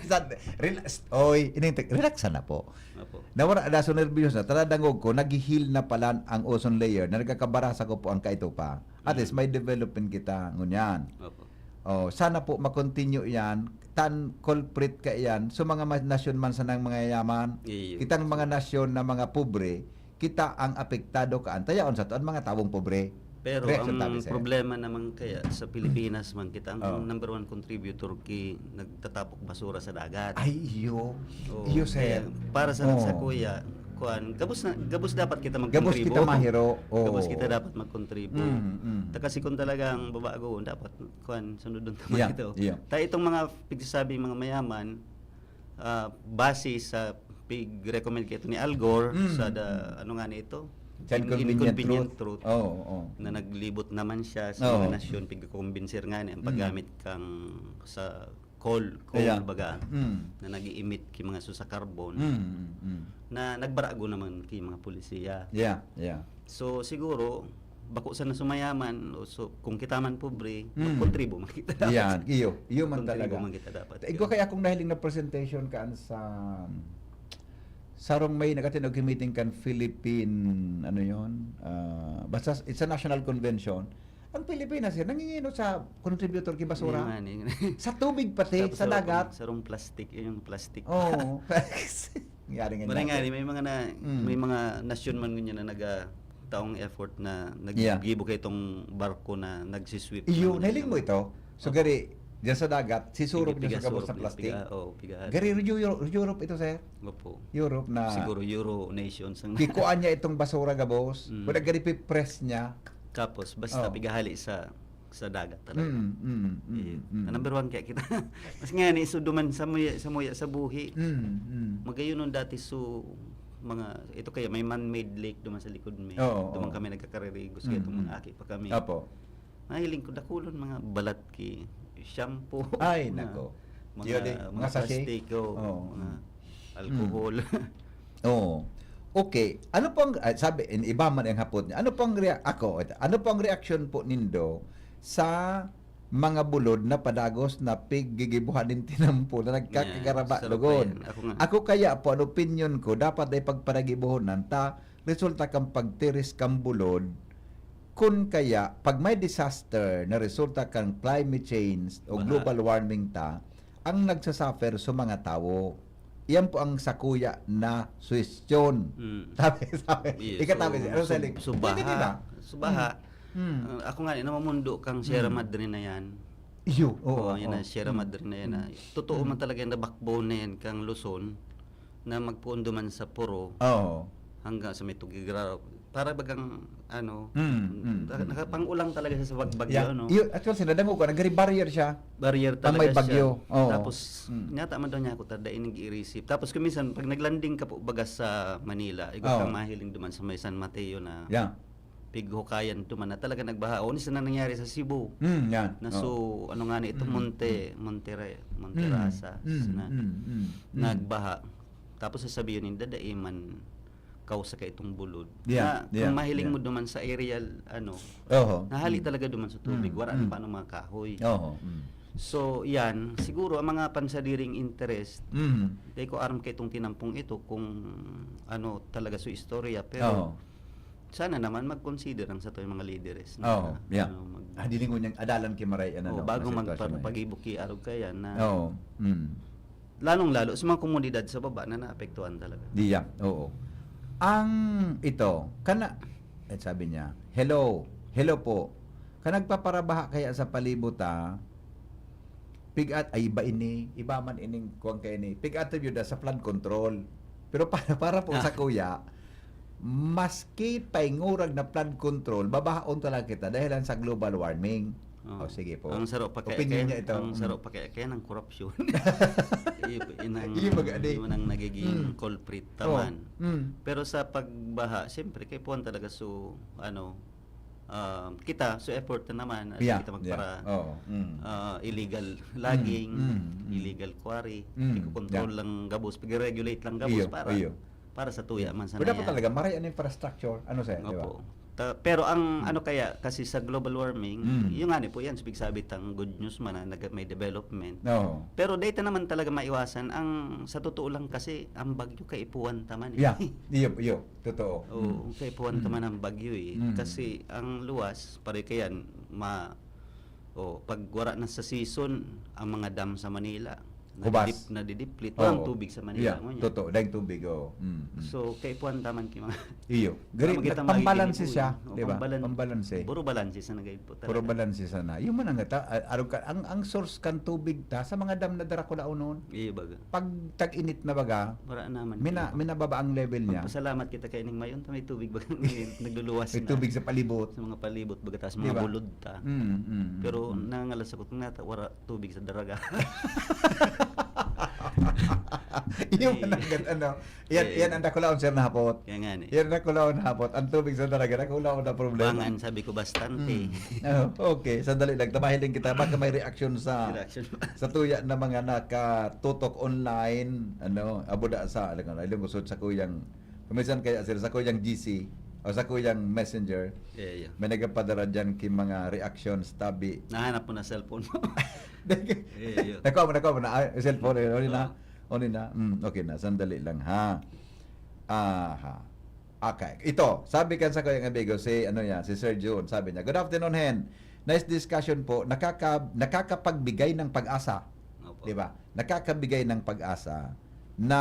Sad-, relax. Oy, ining tek-, relax na po. Opo. Nawara na so nerbyos na, taladangog ko, nag-heal na pala ang ozone layer na nagkakabarasa ko po ang kaito pa. At least, Mm. may development kita ngunyan. Opo. Oh, sana po ma-continue yan. Tan culprit ka yan. So, mga ma-, nasyon man sanang mga yaman, Iyo. kitang mga nasyon na mga pobre, kita ang apektado kaan. Tayaon sa to, ang mga tawong pobre. Pero Reaction ang tabi, sir. problema naman kaya sa Pilipinas man, kita ang Oo. number one contributor ki nagtatapok basura sa dagat. Ay, iyo. Oo, Iyo, sir. kaya para sa, Oo. sa kuya, kuan, gabos na, gabos dapat kita Gabos magkontribo. kita mahiro. Oo. Gabos kita dapat magkontribo. Mm, mm. Ta kasi kung talagang babago, dapat, kuan, sunodon ta Yeah, ito. yeah. Ta itong mga pagsasabi, mga mayaman, ah, base sa pig-recommend kito ni Al Gore Mm, sa the, mm. ano nga ni ito? Sa In-, Inconvenient Inconvenient Truth. Truth. Oo, oo. Na naglibot naman siya sa Oo. mga nasyon, pigkukumbinser nga niya, ang Mm. paggamit kang sa coal, coal Kaya, baga, mm. na nag-i-emit ki mga susa carbon, Mm, mm, mm. na nagbarago naman ki mga polisiya. Yeah, yeah. So, siguro, bako sana sumayaman, o so, kung kita man pobre, Mm. magkontribo man kita dapat. Yan, iyo. Iyo man Kontribo talaga. man kita dapat. Ta-, igwa kaya akong nahiling na presentation kaan sa, sarong may nagatinog meeting kan Philippine, ano yon? Ah, basta it's a national convention. Ang Pilipinas, sir, nanginginot sa contributor ki basura. Yan, yan. Sa tubig pati, Tapos sa sa dagat. Sarong plastic, yung plastic. Oo. Nangyari nga Maray nga, dati. may mga na, Mm. may mga nasyon man ngunyan na naga-, taong effort na Yeah. naggibo kay itong barko na nagsisweep Iyo, ng nahiling mo ito? So, Opo. gari, Diyan sa dagat, sisurop Pigi-, niya sa gabos pigasurop na niya, plastic. piga-, oh, piga-, Gari Euro-, Europe ito, sir. Opo. Europe na Siguro Euro nations ang kikuha niya itong basura gabos. Mm. Wala gari pipress niya. Tapos, basta Oh. pigahali sa sa dagat talaga. Mm, mm, mm, Eh, mm. number one kaya kita. Mas nga ni, so duman sa muya, sa muya, sa buhi. Mm, mm. Magayon nun dati, so, mga, ito kaya, may man-made lake duman sa likod mi. Oo, Duman oo. kami nagkakaririgo, Mm, itong mga mm. aki pa kami. Apo. Mahiling ko, dakulon, mga balat ki shampoo. Ay, mga, nako. Mga, Yun eh, mga, mga sachet. Plastic, oh, Oo. mga Mm. alcohol. Oo. Okay. Ano pong, ah, sabi, in, iba man ang hapot niya. Ano pong rea-, ako, ito, ano pong reaksyon po nindo sa mga bulod na padagos na piggigibuhan nin tinampo na nagkakagaraba Yan, sarap lugod? yan. Ako nga. Ako kaya po, ang opinion ko, dapat ay pagparagibuhonan ta, resulta kang pagtiris kang bulod, kun kaya, pag may disaster na resulta kang climate change o Baha. Global warming ta, ang nagsasuffer sa mga tawo. Iyan po ang sakuya na suwestyon. Mm. Sabi, sabi. Yes, Ikatabi, so, ano so, sa lig-, so Pwede, di ba? baha. So, baha. Mm. Uh, ako nga, namamundo kang Sierra Mm. Madre na yan. Iyo, oo, Oo, yan oo. na, Sierra Mm. Madre na yan. Na, Mm. totoo Mm. man talaga na backbone na yan kang Luzon na magpuon duman sa Poro Oo. hanggang sa may Tugigrao. Para bagang, ano, Mm, mm, naka- mm. nakapangulang talaga siya sa bagbagyo, Yeah. ano? Iyo, actually, sinadango ko, nagari barrier siya. Barrier Pag talaga may siya. bagyo. Oo. Tapos, Mm. nyata man daw niya ako tada inig i-receive. Tapos, kuminsan, pag nag-landing ka po baga sa Manila, ikaw Oo. kang mahiling duman sa may San Mateo na Yeah. pighukayan duman na talaga nagbaha. O, isa na nangyari sa Cebu. Mm, yan. Na Oo. so, ano nga na ito, Mm, Monte, mm. Monte Re-, Monte Mm, Rasa, mm, na, mm, mm, mm. nagbaha. Tapos sasabihin ninda, dai man kausa ka itong bulod. Yeah, Na, kung yeah, mahiling yeah. mo duman sa aerial, ano, Oho. nahali Mm. talaga duman sa tubig, Mm, wala mm. na paano mga kahoy. Oho. Mm. So, yan, siguro ang mga pansadiring interest, Mm. di ko aram kay itong tinampong ito kung ano talaga sa istorya, pero Oho. sana naman mag-consider ang sa to yung mga lideres na, Oo, yeah. ano, mag- Ah, dili ko niyang adalan kay Maray, ano, Oh, no, bago na magpa- sitwasyon na yun. pag-ibuki arog kaya na, Oo. Mm. lalong-lalo sa mga komunidad sa baba na naapektuhan talaga. Diya, oo. Ang ito, kana, eh, sabi niya, "Hello, hello po. Ka nagpaparabaha kaya sa palibot, ah? Pig-at, ay, iba ini, iba man ining kuwan kay ini. Pig-attribute sa flood control." Pero para, para po Ah. sa kuya, maski paingurag na flood control, babahaon talaga kita dahil lang sa global warming. Oh. Oh, sige po. Ang saro pa kaya, Opinion kaya- niya ito. Ang Mm. saro pa kaya, kaya ng korupsyon. Iyo, inang, Iyo, baga, di. Yun ang nagiging Mm. culprit Oh, naman. mm. Pero sa pagbaha, siyempre, kay puwan talaga so, ano, ah, kita, so effort na naman, Yeah, kita yeah. magpara, Oo, mm. ah, illegal logging, Mm, mm, mm. illegal quarry, Mm, iko-control yeah. lang gabos, pag-regulate lang gabos Iyo, para, iyo. para sa tuya man sana Pero dapat yan. Talaga, maray ang infrastructure. Ano sa'yo, di ba? Opo. Ta- pero ang Hmm. ano kaya, kasi sa global warming, Hmm. yung nga ni po yan, sabi-sabi tang good news man na nag- may development. Oo. Pero data naman talaga maiwasan, ang sa totoo lang kasi, ang bagyo kaipuhan taman eh. Yeah, iyo, iyo. Totoo. Oo, Mm. kaipuhan Mm. taman ang bagyo eh. Mm. Kasi ang luwas, pare kayan, ma, oh, pag wala na sa season, ang mga dam sa Manila, Hubas. nadidip-, nadideplete. Walang Oo. Tubig sa Manila Yeah, mo niya. Totoo, dahil tubig, oo. Mm, mm. So, kaipuhan taman ki mga Iyo. Gari, Tama kita, pambalanse magiging siya, oh, di ba? pambalan-, Pambalanse. Puro balanse sa nagay po talaga. Puro balanse sana. Yung man ang, ta- a- arog ka, ang, ang source kan tubig ta sa mga dam na dara ko launon. Iyo baga. Pag tag-init na baga, Wala naman. mina, minababa ang level niya. Pasalamat kita kay ning mayon, may tubig baga, may nagluluwas May na. Tubig sa palibot. Sa mga palibot, baga taas Di mga ba? bulod ta. Mm, mm, Pero mm. nangalas ako nga ta, wala tubig sa daraga. Yung Eh, nagkat ano. Yan, eh, yan ang dakulaon, sir, na hapot. Kaya nga ni. Yan ang dakulaon na hapot. Ang tubig sa daraga, dakulaon na problema. Bangan, sabi ko, bastante. Mm. Oh, okay, sandali lang. Tabahin din kita. Baka may reaksyon sa Reaction. sa tuya na mga nakatutok online, ano, abuda sa, alam ko, alam ko, sa kuyang, kuminsan kaya sila, sa kuyang G C, o sa kuyang Messenger, Yeah, yeah. may nagpapadara dyan ki mga reactions, tabi. Nahanap mo na cellphone mo. Eh, yun. Nakuha mo, nakuha mo na. Ay, cellphone, eh, ano na? Oo. Ano na? Mm, okay na, sandali lang, ha? Aha. Okay. Ito, sabi kan sa kuyang amigo, si, ano yan, si Sir Jun, sabi niya, "Good afternoon, Hen. Nice discussion po. Nakaka-, nakakapagbigay ng pag-asa." Opo. Di ba? Nakakabigay ng pag-asa na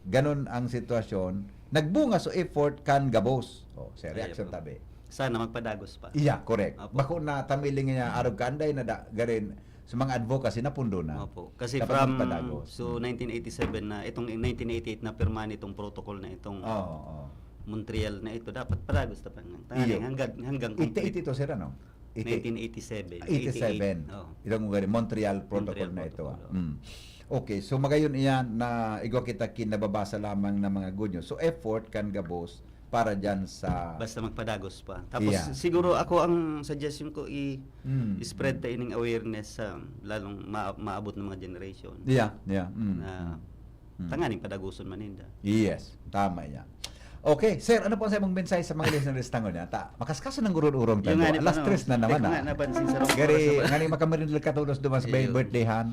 ganun ang sitwasyon. Nagbunga so effort kan gabos. Oh, sa Ay, reaction opo. Tabi. Sana magpadagos pa. Iya, correct. Opo. Bako na tamiling niya, arog ka, anday na da, garin, So, mga advocacy, napundo na. Opo. Kasi Dapat from, magpadagos. so, Mm. nineteen eighty-seven na, itong nineteen eighty-eight na pirmahan itong protocol na itong Oo, oo. Montreal na ito, dapat padagos ta pa nga. Tanganing Iyo. hanggang, hanggang complete. Eighty-eight ito, sir, ano? Eighty-eight. Nineteen eighty-seven. Eighty-seven. Eighty-eight. Oo. Itong gani, Montreal Protocol Montreal na ito, ah. Protocol, oo. Mm. Okay, so magayon iyan na igwa kita kin nababasa lamang na mga good news. So, effort kan gabos para dyan sa Basta magpadagos pa. Tapos, Yeah. siguro ako ang suggestion ko, i-, Mm. i-spread ta ining awareness sa lalong ma-, maabot ng mga generation. Yeah, yeah. Mm, Na mm. Mm. tanganing padagoson man ninda. Yes, tama yan. Okay, sir, ano po ang saimong mensahe sa mga listeners ta ngunyan? Ta, makaskaso ng urong-urong Yung tayo. nga ni Alas Pano, tres na naman, di ko ah. nga napansin sa rong Gary, oras na ba? Ngani makamarindal ka todos dumas may Ayun. birthdayhan.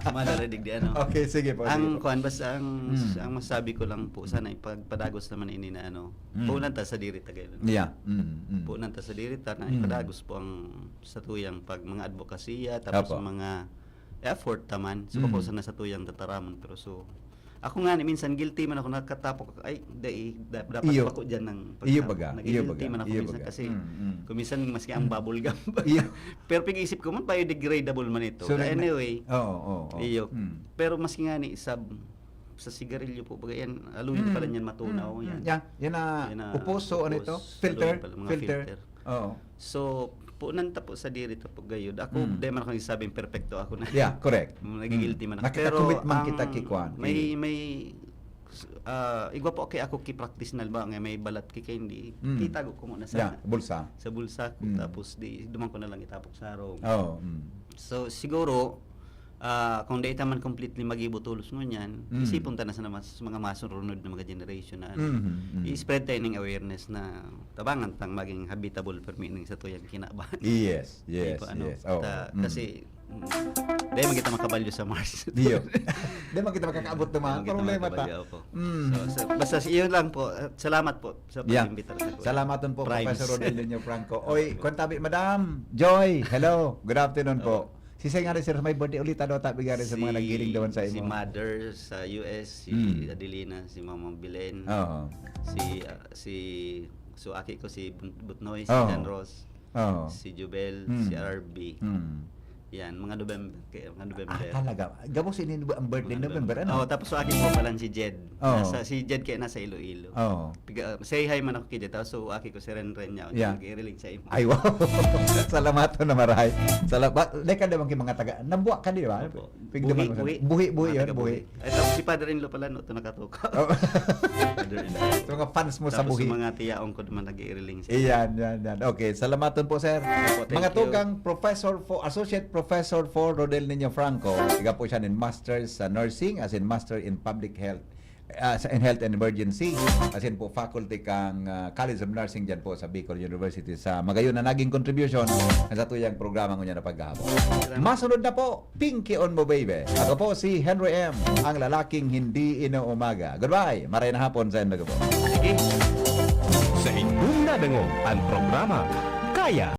Madaradig di ano. Okay, sige po, Ang sige po. kuwan, basta ang, Mm. ang masabi ko lang po, sana ipagpadagos naman ini na ano, Mm. punan ta sa diri ta, gano'n. Yeah. Mm, mm. Punan ta sa diri ta na Mm. ipadagos po ang satuyang pag mga advokasya, tapos Apo. ang mga effort ta man. So, Mm. bako sana satuyang tataramon. Pero so, ako nga ni, minsan guilty man ako, nakatapok ako, "Ay, dai, da-, dapat Iyo. bako dyan ng Iyo pagtapok." baga, Nag-guilty iyo baga, man ako iyo minsan baga. kasi Mm, mm. kung minsan maski ang Mm. bubble gum. Iyo. Pero pag-isip ko man, biodegradable man ito. So, But nag-, anyway, oo, oo, oo. iyo. Mm. Pero maski nga ni, sab-, sa sigarilyo po, baga yan, aluyon Mm, pala niyan matunaw, mm, yan. mm. Yan, yan na Yan na upos, so ano upos, ito? Filter? aluyon pala, mga Filter. filter. Oo. So, punan ta po sa diri ta po gayud. Ako, Mm. di man ako nagsasabing perpekto ako na. Yeah, correct. Nagigilty Mm. man ako. Pero Nakakakumit man kita ang ki kuan, may, ki may, ah, igwa po kay ako ki practice na, halimbawa, nga may balat ki candy, Mm. kitago ko muna sa Yeah, bulsa. sa bulsa ko. Mm. Tapos di, duman ko na lang itapok sa harong. Oo, mm. So, siguro, ah, kung dai ta man completely magibo tolos ngunyan, Mm. isipon ta na sa mas-, mga masurunod na mga generation na ano, Mhm, mhm. i-spread ta ining awareness na tabangan tang maging habitable permi ning satuyang kinaban. Yes, Di yes, po, ano, yes. Oo, ta-, mm. kasi, mm, dai man kita makabalyo sa Mars. Di yun. Dai man kita makakaabot ng mga Dai man kita problema ta. makabalyo, opo. Mm. So, so, basta iyon lang po. At salamat po sa Yeah. pag-imbita sa kuwan. Salamaton po, Primes. Professor Rodel Niño Franco. Oy, Opo. kwan tabi, Madam Joy, hello. Good afternoon po. Opo. Si Sir nga rin, sir, may birthday ulit, ano, tabi nga rin sa mga Si, naggiling naman sa si imo. Mother sa U S, si Mm. Adelina, si Mama Belen, Oo. si, ah, si, so, aki ko si Bun-, Butnoy, si Oo. Jan Ross, Oo. si Jubel, Mm. si R B. Mm. Yan, mga November, kaya mga November. Ah, talaga? Gabos ini ang birthday, Mga November, November. ano? Oo, tapos so, aki ko pala si Jed. Oo. Nasa, si Jed kaya nasa Iloilo. Oo. Piga-, say hi man ako kay Jed. Tapos so, aki ko si Ren Ren niya. Yeah. Nag-i-relate sa imo. Ay, wow. Salamaton na maray. Sala-, ba, like ka naman kay mga taga, Nabua ka, di ba? Opo. Pigduman Buhi, mo sa Buhi. Buhi, Buhi Mga yun, taga Buhi. Buhi. Ay, tapos si father-in-law pala, no? Ito nakatukaw. Oh. Father-in-law. So, mga fans mo sa Tapos Buhi. sa mga tiyaong ko naman nag-i-relate sa Iyan, yan, yan. Okay, salamaton po, sir. Opo, thank Mga you. tugang Professor for, Associate Professor for Rodel Niño Franco. Iga po siya nin Master's sa Nursing, as in Master in Public Health, ah, sa, in Health and Emergency, as in po faculty kang, ah, College of Nursing dyan po sa Bicol University sa Magayon na naging contribution sa tuyang programa ngunyan na paghahapon. Salamat. Masunod na po, Pinky on Mo Baby. Ako po si Henry M, ang lalaking hindi inuumaga. Goodbye! Maray na hapon sa inyo po. Sige. Sa inyong nadangog ang programa, Kaya